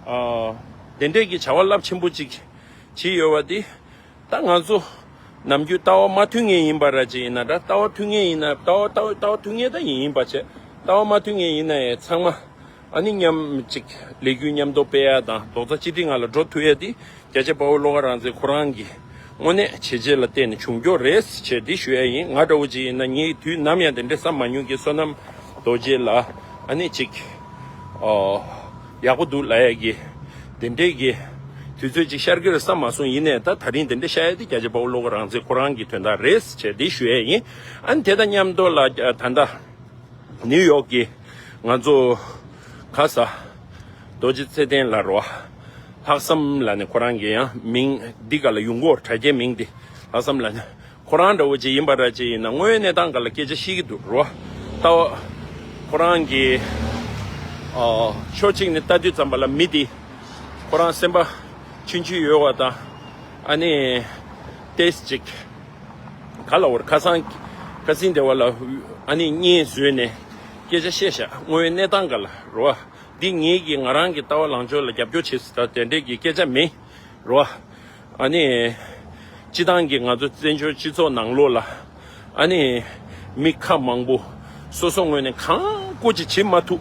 ཨ། དེ་འདྲས་ཀྱི་བྱ་བ་རླབས་ཆེན་པོ་ཅིག་བྱས་ཡོད་པ་འདི་ད་ང་ཚོ་ནམ་རྒྱུན་ལྟ་བ་མ་མཐུན་ངེས་ཡིན་པ་ར་ཅིག་ཡིན་ན་འདྲ། ལྟ་བ་མཐུན་ངེས་ཡིན་ན་ལྟ་བ་ལྟ་བ་ལྟ་བ་མཐུན་ངེས་ད་ཡིན་ཡིན་པ་བྱས་ལྟ་བ་མ་མཐུན་ངེས་ཡིན་ན་ཡང་ཚང་མ། ཨ་ནི་མཉམ་གཅིག་ལས་འགུལ་མཉམ་དུ་སྤེལ་ཡ་དང་རྡོག་རྩ་གཅིག་སྒྲིལ་ངང་ལ་འགྲོ་ཐུབ་ཡ་དེ་རྒྱལ་གཅེས་དཔའ་བོ་བློ་དགའ་རང་བཙན་ཁོ་རང་གི་དངོས་གནས་བྱས་རྗེས་ལ་བརྟེན་ནས་བྱུང་རྒྱུ་རེད་ཅེས་འདི་ཞུ་ཡ་ཡིན། ང་འདྲ་བོ་ཅིག་ཡིན་ན་ངས་དུས་ནམ་ཡང་དེ་འདྲའི་བསམ་མ་མྱོང་གི་བསོད་ནམས་ རྡོ་རྗེ་ལ་ཨ་ནི་ཅིག་ཨོ་ཡག་པོ་འདུག་ལབ་ཡ་གི་དེ་འདྲས་ཀྱི་དུས་ཚོད་ཅིག་ཤར་གྱི་རེད་བསམ་མ་སོང་། ཡིན་ནའི་ད་ད་རིང་དེ་འདྲས་ཤར་ཡ་དེ་རྒྱལ་གཅེས་དཔའ་བོ་བློ་དགའ་རང་བཙན་ཁོ་རང་གི་དོན་དག་རེད་ཅེས་དེ་ཞུ་ཡས་ཡིན། ཨ་ནི་དེ་དང་མཉམ་དུ་ལ་ད་ལྟ་ནིའུ་ཡོག་གི་ང་ཚོ་ག་ས་རྡོ་རྗེ་ཚེ་བརྟན་ལགས་རོ། ལྷག་བསམ་ལགས་ནས་ཁོ་རང་གི་ཡང་མིང་འདི་ག་ལ་ཡོང་གི་ཡོད་རེད། དྲ་རྒྱའི་མིང་འདི་ལྷག་བསམ་ལགས་ནས་ཁོ་རང་འདྲ་བོ་ཅིག་ཡིན་པ་འདྲ་ཅིག་ཡིན་ན་དངོས་ཡོད་གནས་སྟངས་སྒང་ལ་སྐད་ཆ་བཤད་ཀྱི་འདུག་རོ། ལྟ་བ་ཁོ་རང་གི་ཨ་ཕྱོགས་གཅིག་ནས་ལྟ་དུས་ཙམ་པ་ལ་མི་འདི་ཁོ་རང་སེམས་པ་ཆུང་ཆུང་ཡོད་པ་དང་། ཨ་ནི་ཏེས་ཅིག་ག་ལ་བར་ཁ་སང་ཁ་སང་སྡེ་བ་ལ་ཨ་ནི་བརྙན་བཟོས་ནས་སྐད་ཆ་བཤད་ཤག་དངོས་ཡོད་གནས་སྟངས་སྒང་ལ་རོ། འདི་ངེད་ཀྱིས་ང་རང་གི་ལྟ་བ་ལངས་ཕྱོགས་ལ་རྒྱབ་སྐྱོར་བྱེད་ཟེར་ད་དེ་འདྲས་ཀྱི་སྐད་ཆ་མིན་རོ། ཨ་ནི་སྤྱི་བཏང་གི་ང་ཚོ་བཙན་བྱོལ་སྤྱི་ཚོགས་ནང་ལོགས་ལ་ཨ་ནི་མི་ཁ་མང་པོ་སོ་སོ་ངོས་ནས་གང་དགོས་ཅིག་བྱེད་མ་ཐུབ།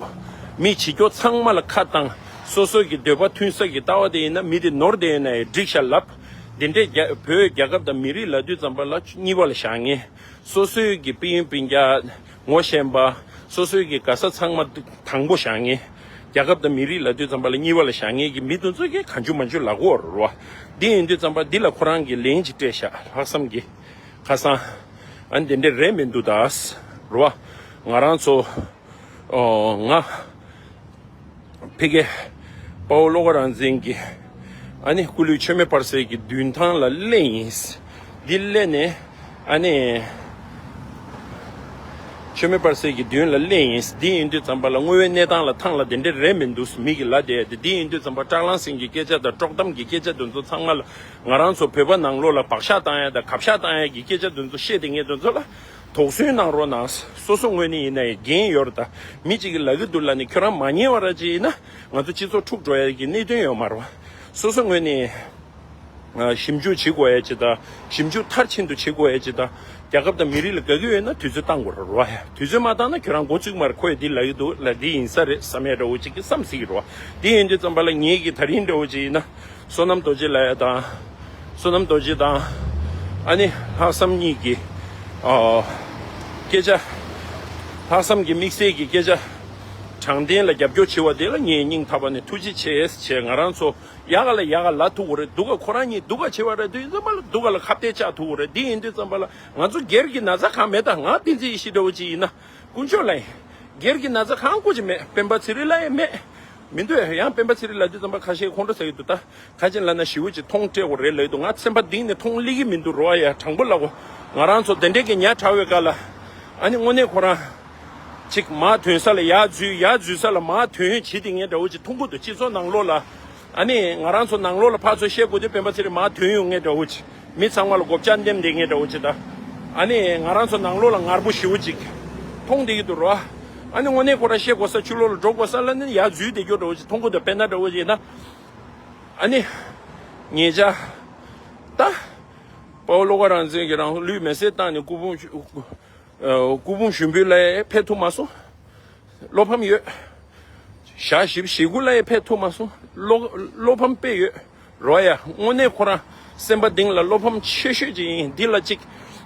མི་བྱེད་སྐྱོ་ཚང་མ་ལ་ཁ་བཏང་། སོ་སོ་གི་འདོད་པ་མཐུན་ས་གི་ལྟ་བ་དེ་ཡིན་ན་མི་དེ་ནོར་དེ་ཡིན་ན་ཡང་འགྲིག་ཤག་ལབ། འདི་འདྲས་རྒྱ་བོད་རྒྱལ་ཁབ་དང་མི་རིགས་ལབ་དུས་ཙམ་པ་ལ་གཉིས་པ་ལ་བཞག་མཁན། སོ་སོའི་གི་སྤུན་ཡོན་སྤུན་ཀྱག་ངོ་ཤེས་པ། སོ་སོའི་གི་ག་ས་ཚང་མ་དང་པོ་བཞག་མཁན། རྒྱལ་ཁབ་དང་མི་རིགས་ལབ་དུས་ཙམ་པ་ལ་གཉིས་པ་ལ་བཞག་མཁན་གྱི་མི་དེ་ཚོ་གིས་གང་བྱུང་མང་བྱུང་ལབ་ཀྱི་ཡོད་རེད་བ། འདི་ཡིན་དུས་ཙམ་པ་འདི་ལ་ཁོ་རང་གིས་ལན་ཅིག་སྤྲད་ཤག་ལྷག་བསམ་གྱིས། ཁ་སང་ཨ་ནི་དེ་འདྲས་རེད་མི་འདུག་ད་རེད་བ། ང་རང་ཚོ་ཨོ་ང་ཕ་གི་དཔའ་བོ་བློ་དགའ་རང་བཙན་གྱི་ཨ་ནི་སྐུ་ལུས་མཆོད་མེ་སྤར་སའི་གི་མདུན་ཐང་ལ་སླེབས་ཡིན། འདི་སླེབས་ནས་ཨ་ནི་མཆོད་མེ་སྤར་སའི་གི་མདུན་ལ་སླེབས་ཡིན། འདི་ཡིན་དུས་ཙམ་པ་ལ་དངོས་ཡོད་གནས་སྟངས་ལ་ཐང་ལ་དེ་འདྲས་རེད་མི་འདུག་མི་གིས་ལབ་བསྡད་དེ། འདི་ཡིན་དུས་ཙམ་པ་བཀྲ་ལྷ་སེང་གི་སྐད་ཆ་དང་དཀྲོག་གཏམ་གྱི་སྐད་ཆ་དེ་ཚོ་ཚང་མ་ལ་ང་རང་ཚོ་བོད་པ་ནང་ལོགས་ལ་བག་ཆགས་བཏང་ཡ་དང་གབ་ཤག་བཏང་ཡ་གི་སྐད་ཆ་དེ་ཚོ་བཤད་དེ་ངས་དེ་ཚོ་ལ་དོགས་ཟོན་གནང་རོགས་གནང་། སོ་སོ་ངོས་ནས་ཡིན་ན་ཡང་འགན་ཡོད་རེད་ད། མི་གཅིག་གིས་ལབ་ཀྱི་འདུག་ལབ་ནས་ཁྱོད་རང་མ་ཉན་པ་ར་ཅིག་ཡིན་ན་ང་ཚོ་སྤྱི་ཚོགས་འཁྲུག་འགྲོ་ཡ་གི་གནད་དོན་ཡོད་མ་རེད་བ། སོ་སོ་ངོས་ནས་ཨ་ཞིབ་འཇུག་བྱེད་དགོས་ཡ་ཅིག་དང་ཞིབ་འཇུག་མཐར་ཕྱིན་དུ་བྱེད་དགོས་ཡ་ཅིག་དང་རྒྱལ་ཁབ་དང་མི་རིགས་ལ་དགའ་གི་ཡོད་ན་དུས་ཚོད་བཏང་དགོས་རེད་བ། དུས་ཚོད་མ་བཏང་ན་ཁྱོད་རང་འགོ་ཚུགས་མ་རེད། ཁོས་འདི་ལབ་ཀྱི་འདུག་ལབ་འདི་ཡིན་ས་རེད་བསམ་ཡ་འདྲ་བོ་ཅིག་གི་བསམ་སྲིད་ཀྱི་རེད་བ། འདི་ཡིན་དུས་ཙམ་པ་ལ་ངེད་ཀྱི་ད་རིང་འདྲ་བོ་ཅིག་ཡིན་ན། བསོད་ནམས་རྡོ་རྗེ་ལབ་ཡ་དང་། བསོད་ནམས་རྡོ་རྗེ་དང་། ཨ་ནི་ལྷག་བསམ་གཉིས་ཀྱི་ཨ་སྐད་ཆ། ལྷག་བསམ་གྱི་དམིགས་བསལ་གྱི་སྐད་ཆ། དྲང་བདེན་ལ་རྒྱབ་སྐྱོར་བྱེད་པ་དེ་ལ་ངས་སྙིང་ཐག་པ་ནས་ཐུགས་རྗེ་ཆེ་ཞེས་ང་རང་ཚོ་ཡག་ག་ལ་ཡག་ག་ལབ་ཐུབ་ཀྱི་རེད། སྡུག་ག་ཁོ་རང་གཉིས་སྡུག་ག་བྱེད་པ་རེད་དུས་ཙམ་པ་ལ་སྡུག་ག་ལ་ཁ་གཏད་བཅག་ཐུབ་ཀྱི་རེད། དེ་ཡིན་དུས་ཙམ་པ་ལ་ང་ཚོ་སྒེར་གྱི་ན་ཚ་གང་མེད། ད་ང་བསྟན་འཛིན་ཡེ་ཤེས་འདྲ་བོ་ཅིག་ཡིན་ན་དཀོན་མཆོག་ལ་ཡིན། སྒེར་གྱི་ན་ཚ་གང་དགོས་ཀྱི་མེད། སྤེན་པ་ཚེ་རིང་ལ་ཡང་མེད། མི་འདུག་ཡང་སྤེན་པ་ཚེ་རིང་ལབ་དུས་ཙམ་པ་ཁ་ཤས་ཁོང་ཁྲོ་ཟ་གི་འདུག་ད་ཁ་ཅིག་ལབ་ན་ཞེ་པོ་ཅིག་མཐོང་སྤྲད་དགོས་རེད་ལབ་ཀྱི་འདུག་ང་སེམས་པ་གཏིང་ནས་མཐོང་སླེབས་ཀྱི་མི་འདུག་རོ། ཡ་དྲང་པོ་ལབ་གོ། ང་རང་ཚོ་དེ་འདྲས་ཀྱི་ཉག་ཕྲ་བའི་སྐབས་ལ་ཨ་ནི་དངོས་གནས་ཁོ་རང་ཅིག་མར་ཐོན་ས་ལ་ཡར་འཛུལ། ཡར་འཛུལ་ས་ལ་མར་ཐོན་བྱེད་དེ་ངས་འདྲ་བོ་ཅིག་མཐོང་གི་འདུག་སྤྱི་ཚོགས་ནང་ལོགས་ལ་ཨ་ནི་ང་རང་ཚོ་ནང་ལོགས་ལ་ཕར་ཚུར་བཤད་དགོས་དུས་སྤེན་པ་ཚེ་རིང་མར་ཐོན་ཡོང་མཁན་འདྲ་བོ་ཅིག་མི་ཚང་མ་ལ་སྒོ་ལྕགས་འདེམས་བསྡད་མཁན་འདྲ་བོ་ཅིག་ད། ཨ་ནི་ང་རང་ཚོ་ནང་ལོགས་ལ་ངར་པོ་ཞེ་པོ་ཅིག་མཐོང་བསྡད་ཀྱི་འདུག་རོ། ཨ་ནི་དངོས་གནས་ཁོ་རང་བཤད་དགོས་ས་ཕྱི་ལོགས་ལ་འགྲོ་དགོས་ས་ལ་ནི་ཡར་འཛུལ་བསྡད་རྒྱུ་འདྲ་བོ་ཅིག་མཐོང་གི་འདུག་དཔེར་ན་འདྲ་བོ་ཅིག་ཡིན་ན། ཨ་ནི་ཉེ་ཆར་ད་དཔའ་བོ་བློ་དགའ་རང་བཙན་གྱིས་རང་ལུས་མེ་སྲེག་བཏང་ནས་སྐུ་ཕུང་ཨ་སྐུ་ཕུང་ཞུགས་འབུལ་ལ་ཕེབས་ཐུབ་མ་སོང་། བློ་ཕམ་ཡོད། ཞག་བཞི་བཅུ་ཞེ་དགུ་ལ་ཡང་ཕེབས་ཐུབ་མ་སོང་། བློ་བློ་ཕམ་དཔེ་ཡོད་རོ། ཡ་དངོས་གནས་ཁོ་རང་སེམས་པ་གཏིང་ལ་བློ་ཕམ་ཆེ་ཤོས་ཅིག་ཡིན། འདི་ལ་ཅིག་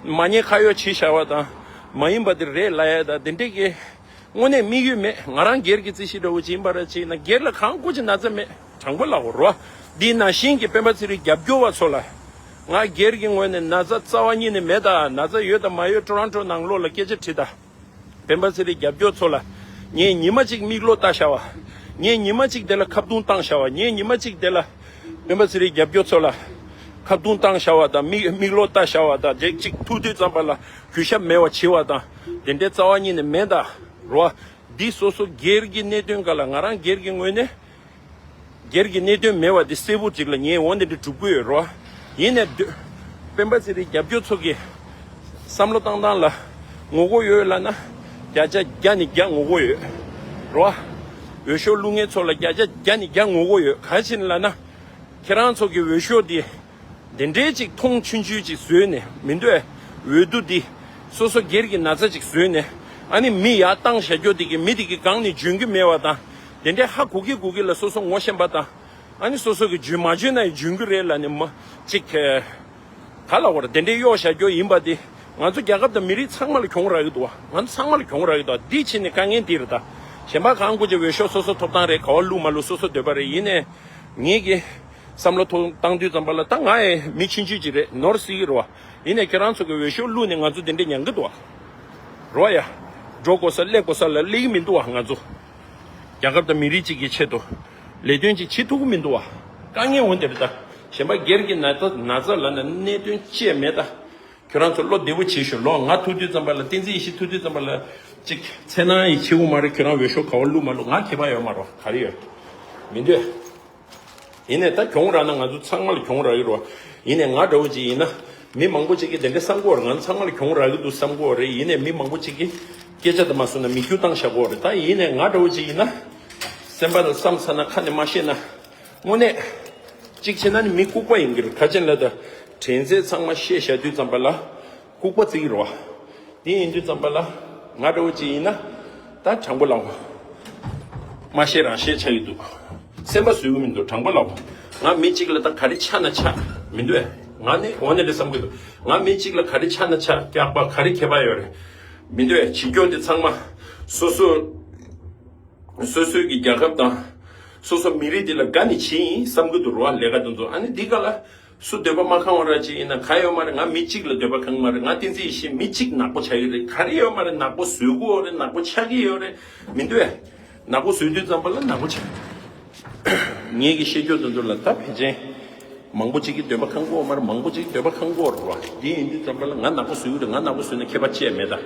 མ་ཉེས་ཁ་གཡོག་བྱས་བཞག་པ་དང་མ་ཡིན་པ་དེ་རེད་ལབ་ཡ་དང་དེ་འདྲས་ཀྱི་དངོས་གནས་དམིགས་ཡུལ་མེད། ང་རང་སྒེར་གྱི་རྩིས་གཞི་འདྲ་བོ་ཅིག་ཡིན་པ་ར་ཅིག་ཡིན་ན་སྒེར་ལ་གང་དགོས་ཀྱི་ན་ཚ་མེད། དྲང་པོ་ལབ་དགོས་རོ། འདི་ནང་བཞིན་གྱི་སྤེན་པ་ཚེ་རིང་རྒྱབ་སྐྱོར་བ་ཚོ་ལ་ང་སྒེར་གྱི་ངོས་ནས་ན་ཚ་རྩ་བ་ཉིད་ནས་མེད། ད་ན་ཚ་ཡོད་དང་མ་ཡོད་ཊོ་རོན་ཊོ་ནང་ལོགས་ལ་སྐད་ཆ་དྲིས་དང་། སྤེན་པ་ཚེ་རིང་རྒྱབ་སྐྱོར་ཚོ་ལ་ངས་ཉི་མ་གཅིག་མིག་ལོག་ལྟ་བཞག་པ། ངས་ཉི་མ་གཅིག་དེ་ལ་ཁ་བརྡུང་བཏང་བཞག་པ། ངས་ཉི་མ་གཅིག་དེ་ལ་སྤེན་པ་ཚེ་རིང་རྒྱབ་སྐྱོར་ཚོ་ལ་ཁ་བརྡུང་བཏང་བཞག་པ་དང་མིག་མིག་ལོག་ལྟ་བཞག་པ་དང་དེ་གཅིག་ཐུག་དུས་ཙམ་པ་ལ་གུས་ཞབས་མེད་པ་བྱེད་པ་དང་དེ་འདྲའི་རྩ་བ་ཉིད་ནས་མེད། ད་རོ། འདི་སོ་སོ་སྒེར་གྱི་གནད་དོན་སྒང་ལ་ང་རང་སྒེར་གྱི་ངོས་ནས། སྒེར་གྱི་གནད་དོན་མེད་པ་འདི་གསལ་པོ་ཅིག་ལ་ངས་འོ་འདི་འདྲ་སྒྲུབ་ཀྱི་ཡོད་རོ། ཡིན་ནའི་སྡོད། སྤེན་པ་ཚེ་རིང་རྒྱབ་སྐྱོར་ཚོ་གི་བསམ་བློ་བཏང་སྟངས་ལ་ངོ་རྒོལ་ཡོད་ལབ་ན་བརྒྱ་ཆ་བརྒྱ་ནས་བརྒྱ་ངོ་རྒོལ་ཡོད་རོ། འོས་ཤོག་བླུག་མཁན་ཚོ་ལ་བརྒྱ་ཆ་བརྒྱ་ནས་བརྒྱ་ངོ་རྒོལ་ཡོད། ག་རེ་བྱས་ནས་ལབ་ན་ཁྱེད་རང་ཚོ་གི་འོས་ཤོག་འདི། དེ་འདྲའི་ཅིག་མཐོང་ཆུང་ཆུང་ཅིག་བཟོས་ནས་མི་འདུག་ཨེ། འོས་བསྡུ་འདི་སོ་སོ་སྒེར་གྱི་ན་ཚ་ཅིག་བཟོས་ནས་ཨ་ནི་མི་ཡར་བཏང་བཞག་རྒྱུ་དེ་གི་མི་དེ་གི་སྒང་ནས་འཇོན་གྱི་མེད་པ་དང་དེ་འདྲའི་ཧ་གོ་གི་གོ་གི་ལ་སོ་སོ་ངོ་ཤེས་པ་དང་ཨ་ནི་སོ་སོ་གི་འཇོན་མ་འཇོན་ན་ཡང་འཇོན་གྱི་རེད་ལབ་ནས་མ་ཅིག་ག་ལ་བར་དེ་འདྲའི་གཡོག་བཞག་རྒྱུ་ཡིན་པ་དེ་ ང་ཚོ་རྒྱལ་ཁབ་དང་མི་རིགས་ཚང་མ་ལ་གྱོང་རག་གི་འདུག་བ། ང་ཚོ་ཚང་མ་ལ་གྱོང་རག་གི་འདུག་བ། འདི་བྱས་ནས་དཀའ་ངལ་འདི་རེད་ད། གཞན་པ་གང་དགོས་ཀྱི་འོས་ཤོག་སོ་སོ་ཐོབ་ཐང་རེད། ག་བ་བླུག་མ་བླུག་སོ་སོ་འདོད་པ་རེད། ཡིན་ནས་ངེད་ཀྱི་བསམ་བློ་ཐོག་བཏང་དུས་ཙམ་པ་ལ། ད་ང་ཡི་མི་ཆུང་ཆུང་ཅིག་རེད། ནོར་སྲིད་ཀྱི་རེད་བ། ཡིན་ནས་ཁྱེད་རང་ཚོ་གི་འོས་ཤོག་བླུག་ནས་ང་ཚོ་འདི་འདྲས་མྱང་གི་འདུག་བ། རེད་བ་ཡ། འགྲོ་དགོས་ས་སླེབས་དགོས་ས་ལ་སླེབས་ཀྱི་མི་འདུག་བ། ང་ཚོ་རྒྱལ་ཁབ་དང་མི་རིགས་གཅིག་གི་ཆེད་དུ་ལས་དོན་ཅིག་བྱེད་ཐུབ་ཀྱི་མི་འདུག་བ། དཀའ་ངལ་འོ་འདི་རེད་ད། གཞན་པ་སྒེར་གྱི་ན་ཚ་ན་ཚ་ལབ་ན་གནད་དོན་ཅི་ཡང་མེད་ད། ཁྱོད་རང་ཚོ་བློ་བདེ་པོ་བྱེད་ཤོག། ལོ་ང་ཐུག་དུས་ཙམ་པ་ལ། བསྟན་འཛིན་ཡེ་ཤེས་ཐུག་དུས་ཙམ་པ་ལ་ཅིག་འཚེར་སྣང་ཡི་བྱེད་དགོས་མ་རེད། ཁྱོད་རང་འོས་ཤོག་ག་བ་བླུག་མ་བླུག་ང་ཁྱད་པར་ཡོད་མ་རེད། ག་རེ་ཡོད། མི་འདོད། ཡིན་ནས་ད་གྱོང་རག་ན་ང་ཚོ་ཚང་མ་ལ་གྱོང་རག་གི་རེད་བ། ཡིན་ནས་ང་འདྲ་བོ་ཅིག་ཡིན་ན། མི་མང་པོ་ཅིག་གིས་དེ་འདྲ་བསམ་གྱི་ཡོད་རེད། ང་ཚོ་ཚང་མ་ལ་གྱོང་རག་གི་འདུག་བསམ་གྱི་ཡོད་རེད། ཡིན་ནས་མི་མང་པོ་ཅིག་གིས་སྐད་ཆ་དེ་མ་གསུངས་ན་མིག་ཆུ་བཏང་བཞག་གི་ཡོད་རེད། ད་ཡིན་ནས་ང་འདྲ་བོ་ཅིག་ཡིན་ན། སེམས་པ་ལ་བསམ་ཚར་ན་ཁ་ནས་མ་བཤད་ན། དངོས་གནས། གཅིག་བྱས་ན་ནི་མི་ལྐུགས་པ་ཡིན་གྱི་རེད། ག་ཅི་ལ་ད། དྲན་ཚད་ཚང་མ་བཤད་བཞག་དུས་ཙམ་པ་ལ། ལྐུགས་པ་བརྩི་གི་རེད་བ། དེ་ཡིན་དུས་ཙམ་པ་ལ། ང་འདྲ་བོ་ཅིག་ཡིན་ན། ད་དྲང་པོ་ལབ་དགོས། མ་བཤད་རང་བཤད་ཆགས་ཀྱི་འདུག། སེམས་པ་བཟོད་ཀྱི་མི་འདུག། དྲང་པོ་ལབ་དགོས། ང་མི་གཅིག་ལ་ད་ག་རེ་ཆགས་ན་ཆགས། མི་འདོད། ང་ནི་འོ་ནས་རེད་བསམ་གྱི་འདུག། ང་མི་གཅིག་ལ་ག་རེ་ཆགས་ན་ཆགས། སྐྱག་པ་ག་རེ་ཁྱད་པར་ཡོད་རེད། མི་འདོད། བྱེད་སྐྱོ་འདི་ཚང་མ་སོ་སོ། སོ་སོའི་གི་རྒྱལ་ཁབ་དང་། སོ་སོ་མི་རིགས་འདི་ལ་དགའ་ནས་བྱེད་ཡིན་བསམ་གྱི་འདུག་རོ། ལས་ཀ་དེ་ཚོ་ཨ་ནི་འདི་ག་ལ། སུ་འདོད་པ་མ་ཁེངས་པ་ར་ཅིག་ཡིན་ན་ག་ཡོད་མ་རེད། ང་མི་གཅིག་ལ་འདོད་པ་ཁེངས་མ་རེད། ང་བསྟན་འཛིན་ཡེ་ཤེས་མི་གཅིག་ནག་པོ་ཆགས་ཀྱི་རེད། ག་རེ་ཡོད་མ་རེད། ནག་པོ་བཟོ་གི་ཡོད་རེད། ནག་པོ་ཆགས་ཀྱི་ཡོད་རེད། མི་འདོད། ནག་པོ་བཟོ་དུས་ཙམ་པ་ལ་ནག་པོ་ཆགས། ངེད་ཀྱི་བཤད་རྒྱུ་དེ་ཚོ་ལ་ད་ཕལ་ཆེར། མང་པོ་གཅིག་གི་འདོད་པ་ཁེངས་གི་ཡོད་མ་རེད། མང་པོ་གཅིག་འདོད་པ་ཁེངས་གི་ཡོད་རེད་བ། འདི་ཡིན་དུས་ཙམ་པ་ལ་ང་ནག་པོ་བཟོ་གི་རེད། ང་ནག་པོ་བཟོས་ན་ཁྱད་པར་ཅི་ཡང་མེད་ད།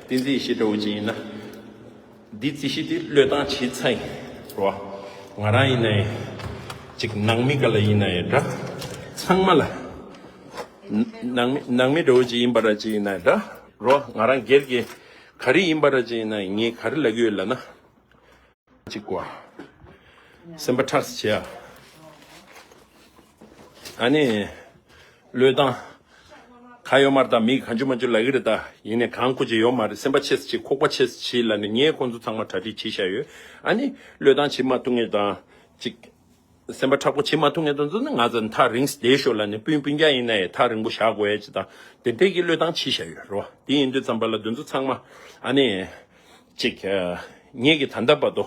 བསྟན་འཛིན་ཡེ་ཤེས་འདྲ་བོ་ཅིག་ཡིན་ན། འདི་རྩིས་གཞི་འདི་བློས་བཏང་བྱེད་ཚར་ཡིན་རོ། ང་རང་ཡིན་ན་ཡང་། ཅིག་ནང་མི་ག་ལ་ཡིན་ན་ཡང་འདྲ། ཚང་མ་ལ། ནང་མི་ནང་མི་འདྲ་བོ་ཅིག་ཡིན་པ་ར་ཅིག་ཡིན་ན་འདྲ། རོ། ང་རང་སྒེར་གྱི་ག་རེ་ཡིན་པ་ར་ཅིག་ཡིན་ན་ངས་ག་རེ་ལབ་ཀྱི་ཡོད་ལབ་ན། ཅིག་གོ། སེམས་པ་ཁྲག་ཟ་བྱེད་ཨ། ཨ་ནི། བློས་བཏང་། ག་ཡོད་མ་རེད་ད། མི་གང་བྱུང་མ་བྱུང་ལབ་ཀྱི་རེད་ད། ཡིན་ནའི་གང་ཁུ་ཅིག་ཡོད་མ་རེད། སེམས་པ་ཆེ་ཙམ་བྱེད། ཁོག་པ་ཆེ་ཙམ་བྱེད་ལབ་ནས་ངས་ཁོང་ཚོ་ཚང་མ་གྲ་སྒྲིག་བྱེད་བཞག་ཡོད། ཨ་ནི། བློས་བཏང་བྱེད་མ་ཐུབ་མཁན་དང་། ཅིག་སེམས་པ་མཁྲེགས་པོ་བྱེད་མ་ཐུབ་མཁན་དེ་ཚོ་ནི་ང་ཚོ་ཐག་རིང་བསྡད་ཤོག་ལབ་ནས། སྤུན་སྤུན་ཀྱག་ཡིན་ན་ཡང་ཐག་རིང་པོ་བཞག་དགོས་ཡ་ཅིག་དང་། དེ་འདྲས་ཀྱི་བློས་བཏང་བྱེད་བཞག་ཡོད་རེད་བ། དེ་ཡིན་དུས་ཙམ་པ་ལ་དེ་ཚོ་ཚང་མ། ཨ་ནི། ཅིག་ངེད་ཀྱི་ད་ལྟ་བར་དུ།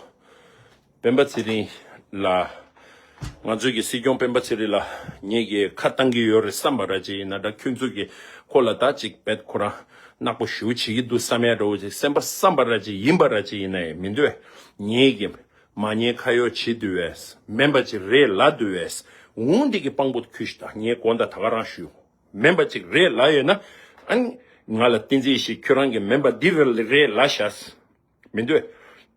སྤེན་པ་ཚེ་རིང་ལ། ང་ཚོའི་གི་སྲིད་སྐྱོང་སྤེན་པ་ཚེ་རིང་ལ་ངེད་ཀྱིས་ཁ་བཏང་གི་ཡོད་རེད་བསམ་པ་ར་ཅིག་ཡིན་ན་འདྲ། ཁྱོད་ཚོ་གིས་ཁོ་ལ་ད་ཅིག་རྦད་ཁོ་རང་ནག་པོ་ཞེ་པོ་བྱེད་ཀྱི་འདུག་བསམ་ཡ་འདྲ་བོ་ཅིག། སེམས་པ་བསམ་པ་ར་ཅིག་ཡིན་པ་ར་ཅིག་ཡིན་ན་ཡང་མི་འདོད། ངེད་ཀྱིས་མ་ཉེས་ཁ་གཡོག་བྱེད་འདུག་བས། མིན་པ་ཅིག་རེད་ལབ་འདུག་བས། འོང་འདི་གི་དཔང་པོ་ཁྱོད་ཤི་ད། ངས་དགོངས་དག་ད་ག་རང་ཞུ། མིན་པ་ཅིག་རེད་ལབ་ཡོད་ན། ཨ་ནི། ང་ལ་བསྟན་འཛིན་ཡེ་ཤེས་ཁྱོད་རང་གི་མིན་པ་འདི་རེད་རེད་ལབ་བཞག། མི་འདོད།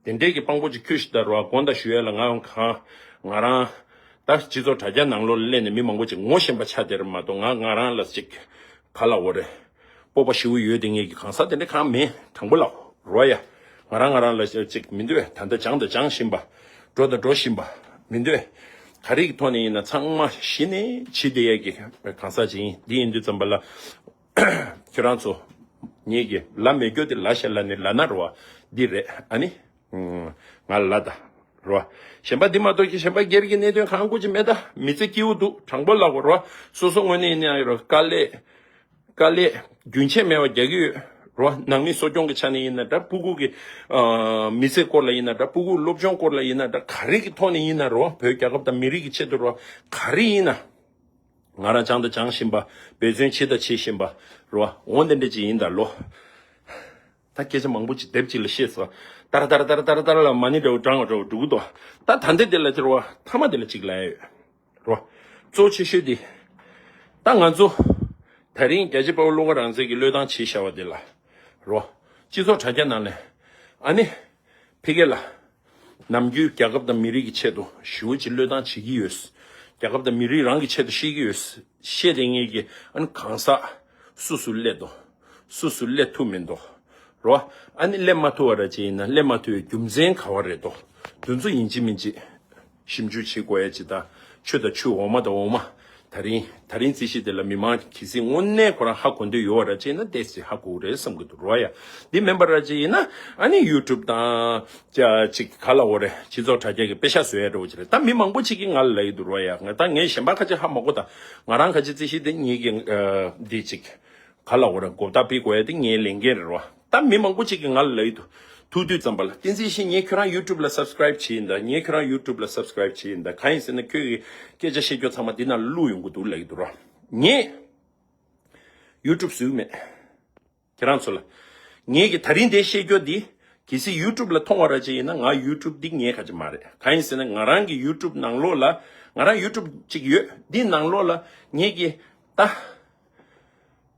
དེ་འདྲས་ཀྱི་དཔང་པོ་ཅིག་ཁྱོད་ཤི་ད་རོ། དགོངས་དག་ཞུ་ཡ་ལ་ང་གང་། ང་རང་། ད་སྤྱི་ཚོགས་དྲ་རྒྱ་ནང་ལོགས་ལ་སླེབས་ནས་མི་མང་པོ་ཅིག་ངོ་ཤེས་པ་ཆགས་བསྡད་རེད་མ་གཏོགས། ང་ང་རང་ལ་ཅིག་ག་ལབ་དགོས་རེད། སྤོབས་པ་ཞེ་པོ་ཡོད་དེ་ངེད་ཀྱི་གང་ཟག་དེ་འདྲས་གང་མེད། དྲང་པོ་ལབ་རོ་ཡ། ང་རང་ང་རང་ལ་ཅིག་མི་འདོད། ད་ལྟ་སྦྱངས་དང་སྦྱང་བཞིན་པ། འགྲོ་དང་འགྲོ་བཞིན་པ། མི་འདོད། ག་རེ་གི་ཐོག་ནས་ཡིན་ན་ཚང་མ་གཞི་ནས་བྱེད་བསྡད་ཡས་ཀྱི་གང་ཟག་ཅིག་ཡིན། འདི་ཡིན་དུས་ཙམ་པ་ལ། ཁྱོད་རང་ཚོ། ངེད་ཀྱིས་ལབ་མེད་རྒྱུ་དེ་ལབ་ཤག་ལབ་ནས་ལབ་ན་རོ། འདི་རེད་ཨ་ནི། ང་ལ་ད། རོ། གཞན་པ་འདི་མ་གཏོགས་ཀྱི་གཞན་པ་སྒེར་གྱི་གནད་དོན་གང་དགོས་ཀྱི་མེད་ད། མི་ཚེ་སྐྱིད་པོ་འདུག། དྲང་པོ་ལབ་དགོས་རོ། སོ་སོ་ངོས་ནས་ཡིན་ན་ཡང་རོ། དཀའ་ལས། དཀའ་ལས་རྒྱུན་ཆད་མེད་པ་རྒྱག་གི་ཡོད་རོ། ནང་མི་གསོ་སྐྱོང་གི་ཆ་ནས་ཡིན་ན་འདྲ། སྤུ་གུ་གི་ཨ། མི་ཚེ་སྐོར་ལ་ཡིན་ན་འདྲ། སྤུ་གུ་སློབ་སྦྱོང་སྐོར་ལ་ཡིན་ན་འདྲ། ག་རེ་གི་ཐོག་ནས་ཡིན་ན་རོ། བོད་རྒྱལ་ཁབ་དང་མི་རིགས་ཀྱི་ཆེད་དུ་རོ། ག་རེ་ཡིན་ན། ང་རང་སྦྱངས་དང་སྦྱང་བཞིན་པ། འབད་བརྩོན་བྱེད་དང་བྱེད་བཞིན་པ། རོ། འོ་འདི་འདྲ་ཅིག་ཡིན་ད་ལོ། ད་སྐད་ཆ་མང་པོ་ཅིག་དེབ་ཅིག་ལ་བཤད་སོང་། ཏར་ཏར་ཏར་ཏར་ཏར་ལ་མ་ཎི་འདྲ་བོ་བགྲང་བ་འདྲ་བོ་འགྲོ་གི་འདུག། ད་ད་འདི་འདི་ལ་ཅིག་རོ། ཐ་མ་འདི་ལ་ཅིག་ལབ་ཡ་ཡོད། རོ། གཙོ་ཆེ་ཤོས་འདི། ད་ང་ཚོ། ད་རིང་རྒྱལ་གཅེས་དཔའ་བོ་བློ་དགའ་རང་བཙན་གྱིས་བློས་བཏང་བྱས་བཞག་པ་འདི་ལ། རོ། སྤྱི་ཚོགས་དྲ་རྒྱ་ནང་ལ། ཨ་ནི། ཕ་གི་ལ། ནམ་རྒྱུན་རྒྱལ་ཁབ་དང་མི་རིགས་ཀྱི་ཆེད་དུ་ཞེ་པོ་ཅིག་བློས་བཏང་བྱེད་ཀྱི་ཡོད། རྒྱལ་ཁབ་དང་མི་རིགས་རང་གི་ཆེད་དུ་བཤད་ཀྱི་ཡོད། བཤད་དེ་ངེད་ཀྱི་ཨ་ནི་གང་ཟག་སུ་སུ་སླེབས་འདུག། སུ་སུ་སླེབས་ཐུབ་མི་འདུག། རོ། ཨ་ནི་སླེབས་མ་ཐུབ་པ་ར་ཅིག་ཡིན་ན་སླེབས་མ་ཐུབ་པའི་རྒྱུ་མཚན་ག་བ་རེད་འདུག། དེ་ཚོ་ཡིན་གཅིག་མིན་གཅིག་ཞིབ་འཇུག་བྱེད་དགོས་ཡ་ཅིག་དང་། ཆུ་དང་ཆུ་འོ་མ་དང་འོ་མ། ད་རིང་། ད་རིང་རྩིས་གཞི་དེ་ལ་མི་མང་གལ་སྲིད་དངོས་གནས་ཁོ་རང་ཧ་གོ་འདོད་ཡོད་པ་ར་ཅིག་ཡིན་ན་ཏོག་ཙམ་ཧ་གོ་གི་རེད་བསམ་གྱི་འདུག་རོ་ཡ། འདི་མིན་པ་ར་ཅིག་ཡིན་ན་ཨ་ནི་ཡུ་ཊུབ་དང་། ཅ་ཅིག་ག་ལབ་དགོས་རེད། སྤྱི་ཚོགས་དྲ་རྒྱ་གི་པེ་ཤག་བཟོ་ཡ་འདྲ་བོ་ཅིག་རེད། ད་མི་མང་པོ་ཅིག་གིས་ང་ལ་ལབ་ཀྱི་འདུག་རོ་ཡ། ང་ད་ངས་གཞན་པ་ཁ་ཅིག་ཧ་མ་གོ་ད། ང་རང་ཁ་ཅིག་རྩིས་གཞི་དེ་ངེད་ཀྱི་ཨ། འདི་ཅིག་ག་ལ་འོ་ར་གོ་བརྡ་སྤེལ་དགོས་ཡ་དེ་ངའི་ལས་འགན་རེད་རོ། ད་མི་མང་པོ་ཅིག་གིས་ང་ལ་ལབ་ཡི་འདུག་ཐུག་དུས་ཙམ་པ་ལ། བསྟན་འཛིན་ཡེ་ཤེས་ངས་ཁྱོད་རང་ཡུ་ཊུབ་ལ་སབ་སི་ཀ་རེབ་བྱས་ཡིན་ད། ངས་ཁྱོད་རང་ཡུ་ཊུབ་ལ་སབ་སི་ཀ་རེབ་བྱས་ཡིན་ད། གང་ཡིན་ཟེར་ན་ཁྱོད་ཀྱི་སྐད་ཆ་བཤད་རྒྱུ་ཚང་མ་འདི་ནང་ལ་བླུགས་ཡོང་གི་འདུག་ལབ་ཀྱི་འདུག་རོ། ངས་ཡུ་ཊུབ་བཟོས་མེད། ཁྱེད་རང་ཚོ་ལ། ངས་ཀྱི་ད་རིང་འདི་བཤད་རྒྱུ་འདི། གལ་སྲིད་ཡུ་ཊུབ་ལ་མཐོང་བ་ར་ཅིག་ཡིན་ན། ང་ཡུ་ཊུབ་འདི་ངའི་ཁ་ཅིག་མ་རེད། གང་ཡིན་ཟེར་ན་ང་རང་གི་ཡུ་ཊུབ་ནང་ལོགས་ལ། ང་རང་ཡུ་ཊུབ་ཅིག་ཡོད། འདི་ནང་ལོགས་ལ་ངས་ཀྱི་ད།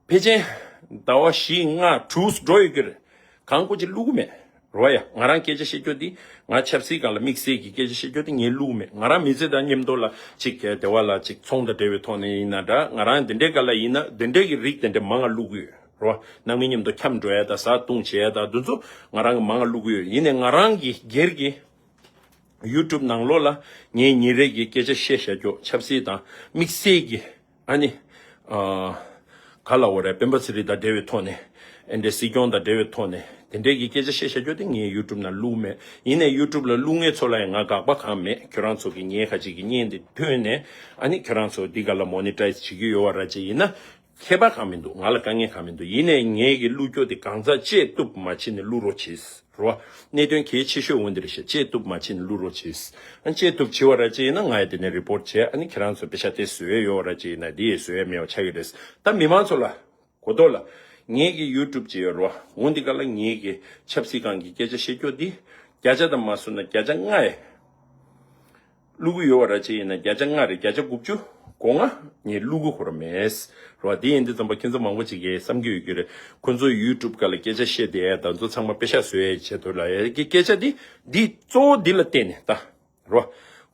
ཕལ་ཆེར་ཟླ་བ་བཞི་ལྔ་དྲུག་འགྲོ་ཡོད་ཀྱི་རེད། གང་ཀོ་ཅིག་བླུག་གི་མེད་རོ་ཡ། ང་རང་སྐད་ཆ་བཤད་རྒྱུ་འདི། ང་ཆབ་སྲིད་སྒང་ལ་དམིགས་བསལ་གྱི་སྐད་ཆ་བཤད་རྒྱུ་འདི་ངས་བླུག་གི་མེད། ང་རང་མི་ཚེ་དང་མཉམ་དུ་ལ་ཅིག་སྡེ་བ་ལ་ཅིག་ཚོང་དང་འབྲེལ་བའི་ཐོག་ནས་ཡིན་ན་འདྲ། ང་རང་འདི་འདྲའི་སྒང་ལ་ཡིན་ན་འདི་འདྲའི་གི་རིགས་དེ་འདྲ་མང་ང་བླུག་གི་ཡོད་རོ། ནང་མི་མཉམ་དུ་འཁྱམ་འགྲོ་ཡ་དང་བཟའ་བཏུང་བྱེད་ཡ་དང་འདི་ཚོ་ང་རང་གི་མང་ང་བླུག་གི་ཡོད། ཡིན་ནའི་ང་རང་གི་སྒེར་གྱི་ཡུ་ཊུབ་ནང་ལོགས་ལ་ངས་ཉིན་རེ་གི་སྐད་ཆ་བཤད་བཞག་རྒྱུ་ཆབ་སྲིད་དང་དམིགས་བསལ་གྱི། ཨ་ནི། ཨ། ག་ལ་འོ་རེད། སྤེན་པ་ཚེ་རིང་དང་འབྲེལ་བའི་ཐོག་ནས། ཨེ་འདྲའི་སྲིད་སྐྱོང་དང་འབྲེལ་བའི་ཐོག་ནས་དེ་འདྲའི་གི་སྐད་ཆ་བཤད་བཞག་རྒྱུ་དེ་ངས་ཡུ་ཊུབ་ནང་བླུག་མེད། ཡིན་ནའི་ཡུ་ཊུབ་ལ་བླུག་མཁན་ཚོ་ལ་ཡང་ང་དགག་པ་གང་མེད། ཁྱོད་རང་ཚོ་གི་ངའི་ཁ་ཅིག་གི་བརྙན་དེ་ཐོན་ནས། ཨ་ནི་ཁྱོད་རང་ཚོ་འདི་ག་ལ་མོ་ནི་ཊའི་ཛི་བྱེད་ཀྱི་ཡོད་བ་ར་ཅིག་ཡིན་ན། ཁྱད་པར་གང་མི་འདུག་ང་ལ་དཀའ་ངལ་གང་མི་འདུག་ཡིན་ནའི་ངས་གི་བླུག་རྒྱུ་དེ་གང་ཚ་བཅད་གཏུབ་མ་བྱེད་ནས་བླུག་རོགས་བྱེད་རོ། གནད་དོན་གལ་ཆེ་ཤོས་འོ་འདི་རེད་ཤག་བཅད་གཏུབ་མ་བྱེད་ནས་བླུག་རོགས་བྱེད། ཨ། བཅད་གཏུབ་བྱེད་བ་ར་ཅིག་ཡིན་ན་ང་ཡ་དེ་ནས་རི་པོར་ཊི་བྱས། ཨ་ནི་ཁྱེད་རང་ཚོ་པེ་ཤ་དེ་བཟོས་ཡོད་བ་ར་ཅིག་ཡིན་ན་དེ་ཡི་བཟོས་ཡ་མེད་བ་ཆགས་ཀྱི་རེད། ད་མི་མང་ཚོ་ལ་གོ་ཐོག་ལ་ངས་གི་ཡུ་ཊུབ་ཅིག་ཡོད་རོ། འོ་འདི་ག་ལ་ངས་གི་ཆབ་སྲིད་སྒང་གི་སྐད་ཆ་བཤད་རྒྱུ་འདི་བརྒྱ་ཆ་དང་མ་བཟོ་ན་བརྒྱ་ཆ་ལྔ་ཡ། བླུག་གི་ཡོད་བ་ར་ཅིག་ཡིན་ན་བརྒྱ་ཆ་ལྔ་རེད། བརྒྱ་ཆ་དགུ་བཅུ་གོ་ལྔ་ངས་བླུག་གི་ཁོ་ར་མེད་རོ། དེ་ཡིན་དུས་ཙམ་པ་ཁྱེད་ཚོ་མང་པོ་ཅིག་གིས་བསམ་གྱི་ཡོད་ཀྱི་རེད། ཁོ་ཚོ་ཡུ་ཊུབ་སྒང་ལ་སྐད་ཆ་བཤད་བསྡད་ཡ་དང་ཚོ་ཚང་མ་པེ་ཤག་བཟོ་ཡའི་ཆེད་དུ་ལ་ཡ་གི་སྐད་ཆ་འདི་འདི་གཙོ་བོ་འདི་ལ་བརྟེན་ནས་ད་རོ།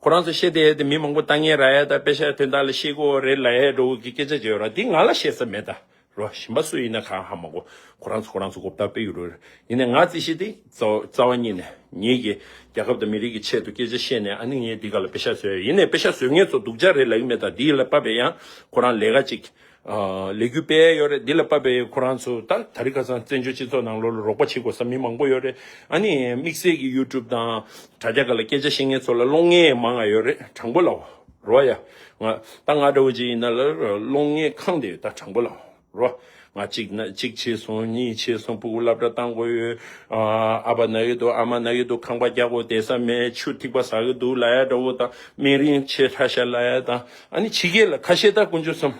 ཁོ་རང་ཚོ་བཤད་བསྡད་ཡ་དེ་མི་མང་པོ་ལྟ་ངན་རག་ཡ་དང་པེ་ཤག་དོན་དག་ལ་བཤད་དགོས་རེད་ལབ་ཡ་འདྲ་བོ་གི་སྐད་ཆ་བརྗོད་ར། འདི་ང་ལ་བཤད་ས་མེད་ད། རོ། གཞན་པ་སུ་ཡིན་ན་གང་ཧ་མ་གོ། ཁོ་རང་ཚོ་ཁོ་རང་ཚོ་གོ་བརྡ་སྤེལ་ཡོད་རེད། ཡིན་ནའི་ང་རྩིས་གཞི་དེ་རྩ་རྩ་བ་ཉིད་ནས་ངེད་ཀྱི་རྒྱལ་ཁབ་དང་མི་རིགས་ཀྱི་ཆེད་དུ་སྐད་ཆ་བཤད་ནས། ཨ་ནི་ངས་འདི་ག་ལ་པེ་ཤག་བཟོས་ཡོད། ཡིན་ནའི་པེ་ཤག་བཟོ་མཁན་ཚོ་སྡུག་ཅག་རེད་ལབ་ཀྱི་མེད། ད་འདི་ལ་དཔག་པའི་ཡང་ཁོ་རང་ལས་ཀ་ཅིག་ཨ། ལས་འགུལ་སྤེལ་ཡོད་རེད། འདི་ལ་དཔག་པའི་ཁོ་རང་ཚོ་ད་དེ་རིང་ཁ་སང་བཙན་བྱོལ་སྤྱི་ཚོགས་ནང་ལོགས་ལ་རོགས་པ་བྱེད་དགོས་ས་མི་མང་པོ་ཡོད་རེད། ཨ་ནི་དམིགས་བསལ་གྱི་ཡུ་ཊུབ་དང་དྲ་རྒྱ་སྒང་ལ་སྐད་ཆ་བཤད་མཁན་ཚོ་ལ་གློག་བརྙན་མང་ང་ཡོད་རེད། དྲང་པོ་ལབ་རོ་ཡ། ང་ད་ང་འདྲ་བོ་ཅིག་ཡིན་ན་ལ་གློག་བརྙན་ཁེངས་བསྡད་ཡོད། ད་དྲང་པོ་ལབ་རོ། ང་གཅིག་ན་གཅིག་བྱས་སོང་། གཉིས་བྱས་སོང་། ཕྲུ་གུ་སློབ་གྲྭ་བཏང་དགོས་ཡོད། ཨ། ཨ་ཕ་ན་གི་འདུག་ཨ་མ་ན་གི་འདུག་ཁང་པ་རྒྱག་དགོས། བསྡད་ས་མེད། ཆུ་ཐིགས་པ་ཟ་གི་འདུག་ལབ་ཡ་འདྲ་བོ་དང་། སྨན་རིན་ཆེ་ཁྲ་ཤ་ལབ་ཡ་དང་། ཨ་ནི་ཕྱི་རྒྱལ་ལ་ཁ་ཤས་ད་དཀོན་མཆོག་གསུམ།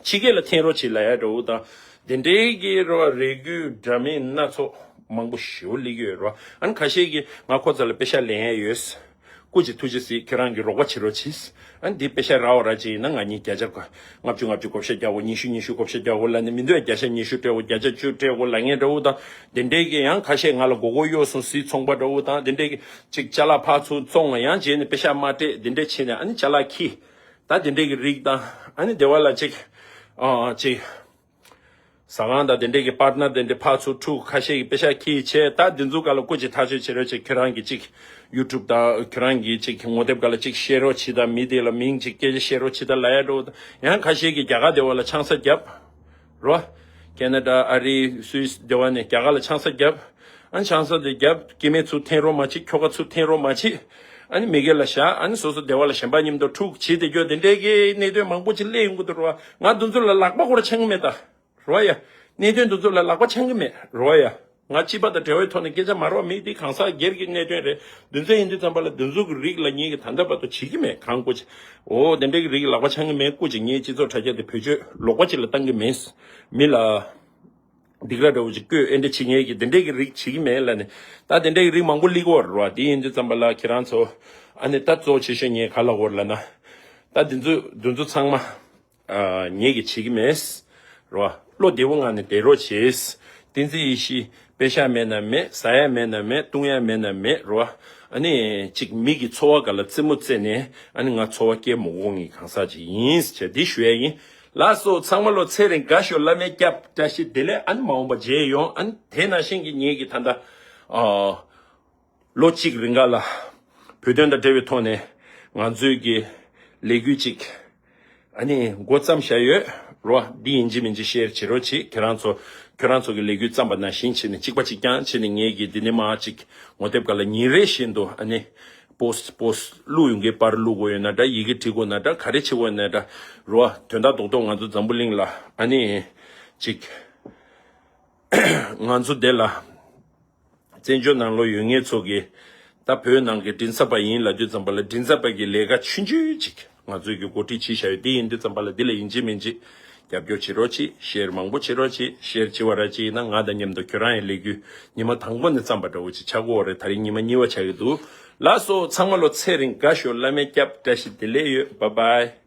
ཕྱི་རྒྱལ་ལ་འཐེན་རོགས་བྱེད་ལབ་ཡ་འདྲ་བོ་དང་། དེ་འདྲའི་གི་རོ་རེ་སྐུལ་འདྲ་མིན་སྣ་ཚོགས་མང་པོ་ཞེ་པོ་སླེབས་ཀྱི་ཡོད་རོ། ཨ་ནི་ཁ་ཤས་ཀྱིས་ང་ཁོ་ཚོ་ལ་པེ་ཤག་ལེན་ཡ་ཡོད། སྐུ་མཁྱེན་ཐུགས་རྗེ་གཟིགས། ཁྱེད་རང་གིས་རོགས་པ་བྱེད་རོགས་བྱེད། ཨ་ནི་འདི་པེ་ཤག་རག་པ་ར་ཅིག་ཡིན་ན་ང་གཉིས་བརྒྱ་ཆ་ལྔ་བཅུ་ལྔ་བཅུ་བགོ་བཤའ་རྒྱག་དགོས། ཉི་ཤུ་ཉི་ཤུ་བགོ་བཤའ་རྒྱག་དགོས་ལབ་ནས། མི་འདུག་བརྒྱ་ཆ་ཉི་ཤུ་སྤྲད་དགོས། བརྒྱ་ཆ་བཅུ་སྤྲད་དགོས་ལབ་མཁན་འདྲ་བོ་དང་། དེ་འདྲའི་གི་ཡང་ཁ་ཤས་ང་ལ་མགོ་སྐོར་གཡོག་སོང་ཟེར། ཚོང་པ་འདྲ་བོ་དང་། དེ་འདྲའི་གི་ཅིག་ཅ་ལག་ཕར་ཚུར་བཙོང་བ་ཡང་བྱས་ནས་པེ་ཤག་མ་སྤྲད། དེ་འདྲ་བྱས་ནས་ཨ་ནི་ཅ་ལག་ཁྱེར། ད་དེ་འདྲའི་གི་རིགས་དང་། ཨ་ནི་སྡེ་བ་ལ་ཅིག་ཨ་ཅིག་ཟ་ཁང་དང་དེ་འདྲའི་གི་པར་ཊི་ནར་དེ་འདྲའི་ཕར་ཚུར་ཕྲུ་གུ་ཁ་ཤས་ཀྱིས་པེ་ཤག་ཁྱེར་བྱས། ད་འདི་ཚོ་སྒང་ལ་སྐུ་མཁྱེན་ཐག་གཅོད་བྱེད་རོགས་བྱེད། ཁྱེད་རང་གིས་ཅིག་ཡུ་ཊུབ་དང་ཁྱེད་རང་གིས་ཅིག་ངོ་དེབ་སྒང་ལ་ཅིག་བཤད་རོགས་བྱེད་དང་། མི་དེ་ལ་མིང་ཅིག་སྐད་ཆ་བཤད་རོགས་བྱེད་དང་ལབ་ཡ་འདྲ་བོ་དང་། ཡང་ཁ་ཤས་ཀྱིས་རྒྱ་གར་སྡེ་བ་ལ་ཆང་ས་བརྒྱབ་རོ། ཁེ་ན་ཌ། ཨ་རི། སུད་སི་སྡེ་བ་ནས་རྒྱ་གར་ལ་ཆང་ས་བརྒྱབ། ཨ་ནི་ཆང་ས་དེ་བརྒྱབ། སྐྱེ་དམན་ཚུར་འཐེན་རོགས་མ་བྱེད། ཁྱོ་ག་ཚུར་འཐེན་རོགས་མ་བྱེད། ཨ་ནི་མི་སྒེར་ལ་བཞག་ཨ་ནི་སོ་སོ་སྡེ་བ་ལ་གཞན་པ་མཉམ་དུ་ཕྲུ་གུ་བྱེད་བསྡད་རྒྱུ་དེ་འདྲའི་གི་གནད་དོན་མང་པོ་ཅིག་སླེབས་ཡོང་གི་འདུག་རོ། ང་འདི་ཚོ་ལ་ལག་པ་ཁོ་ར་འཆང་གི་མེད་ད། རོ་ཡ། གནད་དོན་འདི་ཚོ་ལ་ལག་པ་འཆང་གི་མེད་རོ་ཡ། ང་སྤྱི་པ་དང་འབྲེལ་བའི་ཐོག་ནས་སྐད་ཆ་མ་རོགས་མེད། དེ་གང་ཟག་སྒེར་གྱི་གནད་དོན་རེད། འདི་ཚོ་ཡིན་དུས་ཙམ་པ་ལ་འདི་ཚོ་གི་རིགས་ལ་ངེད་ཀྱིས་ད་ལྟ་བར་དུ་བྱེད་ཀྱི་མེད། གང་སྐུ་མཁྱེན། འོ་དེ་འདྲའི་གི་རིགས་ལག་པ་འཆང་གི་མེད། སྐུ་མཁྱེན་ངའི་སྤྱི་ཚོགས་དྲ་རྒྱ་དེ་བེད་སྤྱོད་ལོག་པ་ཅིག་ལ་བཏང་གི་མེད། མི་ལ་སྡིགས་ར་འདྲ་བོ་ཅིག་བསྐོས། ཨེ་འདྲ་བྱེད་མཁན་གྱི་དེ་འདྲའི་གི་རིགས་བྱེད་ཀྱི་མེད་ལབ་ནས། ད་དེ་འདྲའི་གི་རིགས་མང་པོ་སླེབས་ཀྱི་ཡོད་རེད་བ། དེ་ཡིན་དུས་ཙམ་པ་ལ་ཁྱེད་རང་ཚོ་ཨ་ནི་ད་གཙོ་ཆེ་ཤོས་ངས་ག་ལབ་དགོས་རེད་ལབ་ན། ད་འདི་ཚོ་འདི་ཚོ་ཚང་མ། ཨ། ངེད་ཀྱིས་བྱེད་ཀྱི་མེད། རོ། བློ་བདེ་པོའི་ངང་ནས་བསྡད་རོགས་བྱེད། བསྟན་འཛིན་ཡེ་ཤེས་པེ་ཤག་མེད་ན་མེད། ཟ་ཡ་མེད་ན་མེད། བཏུང་ཡ་མེད་ན་མེད། རོ། ཨ་ནི་ཅིག་མི་གི་འཚོ་བ་སྒང་ལ་རྩེད་མོ་རྩེ་ནས་ཨ་ནི་ང་འཚོ་བ་སྐྱེལ་མི་དགོས་མཁན་གང་ཟག་ཅིག་ཡིན་ཟེར་འདི་ཞུ་ཡ་ཡིན། ལགས་སོ། ཚང་མ་ལོ་ཚེ་རིང་དགའ་ཤོག་བླ་མའི་སྐྱབས། བཀྲ་ཤིས་བདེ་ལེགས། ཨ་ནི་མ་འོངས་པ་མཇལ་ཡོང་། ཨ་ནི་དེ་ནང་བཞིན་གྱི་ངེད་ཀྱིས་ད་ལྟ། ཨ། ལོ་གཅིག་རིང་ག་ལ་བོད་དོན་དང་འབྲེལ་བའི་ཐོག་ནས་ང་ཚོའི་གི་ལས་འགུལ་ཅིག་ཨ་ནི་འགོ་བརྩམས་བཞག་ཡོད་རོ། འདི་ཡིན་གཅིག་མིན་གཅིག་ཤེར་བྱེད་རོགས་བྱེད། ཁྱེད་རང་ཚོ་ཁྱེད་རང་ཚོ་གི་ལས་འགུལ་བརྩམས་པ་ནང་བཞིན་བྱས་ནས་གཅིག་པ་གཅིག་རྐྱང་བྱས་ནས་ངེད་ཀྱིས་འདི་ནས་མར་ཅིག་ངོ་དེབ་སྒང་ལ་ཉིན་རེ་བཞིན་དུ་ཨ་ནི་པོ་སི་ཊི་པོ་སི་ཊི་བླུག་ཡོང་གི། པར་བླུག་དགོས་ཡོད་ན་འདྲ། ཡི་གེ་བྲིས་དགོས་ན་འདྲ། ག་རེ་བྱེད་དགོས་ན་འདྲ་རོ། དོན་དག་རྡོག་རྡོག་ང་ཚོ་འཛམ་བུ་གླིང་ལ་ཨ་ནི་ ཅིག་ང་ཚོ་དེ་ལ་བཙན་བྱོལ་ནང་ལོགས་ཡོད་མཁན་ཚོ་གི་ད་བོད་ནང་གི་མགྲིན་ཚབ་པ་ཡིན་ལབ་དུས་ཙམ་པ་ལ་མགྲིན་ཚབ་པ་གི་ལས་ཀ་ཆུང་ཆུང་ཅིག་ང་ཚོས་གི་འགོ་ཁྲིད་བྱས་བཞག་ཡོད། དེ་ཡིན་དུས་ཙམ་པ་ལ་འདི་ལ་ཡིན་གཅིག་མིན་གཅིག་རྒྱབ་སྐྱོར་བྱེད་རོགས་གྱིས། ཤེར་མང་པོ་བྱེད་རོགས་གྱིས། ཤེར་བྱེད་པ་ར་ཅིག་ཡིན་ན་ང་དང་མཉམ་དུ་ཁྱོད་རང་ཡི་ལས་འགུལ་ཉི་མ་དང་པོ་ནས་བརྩམས་པ་འདྲ་བོ་ཅིག་ཆགས་ཀྱི་ཡོད་རེད། ད་རིང་ཉི་མ་གཉིས་པ་ཆགས་ཀྱི་འདུག་ལགས་སོ། ཚང་མ་ལོ་ཚེ་རིང་དགའ་ཤོག་བླ་མའི་སྐྱབས། བཀྲ་ཤིས་བདེ་ལེགས་ཡོད། བཱའི་བཱའི།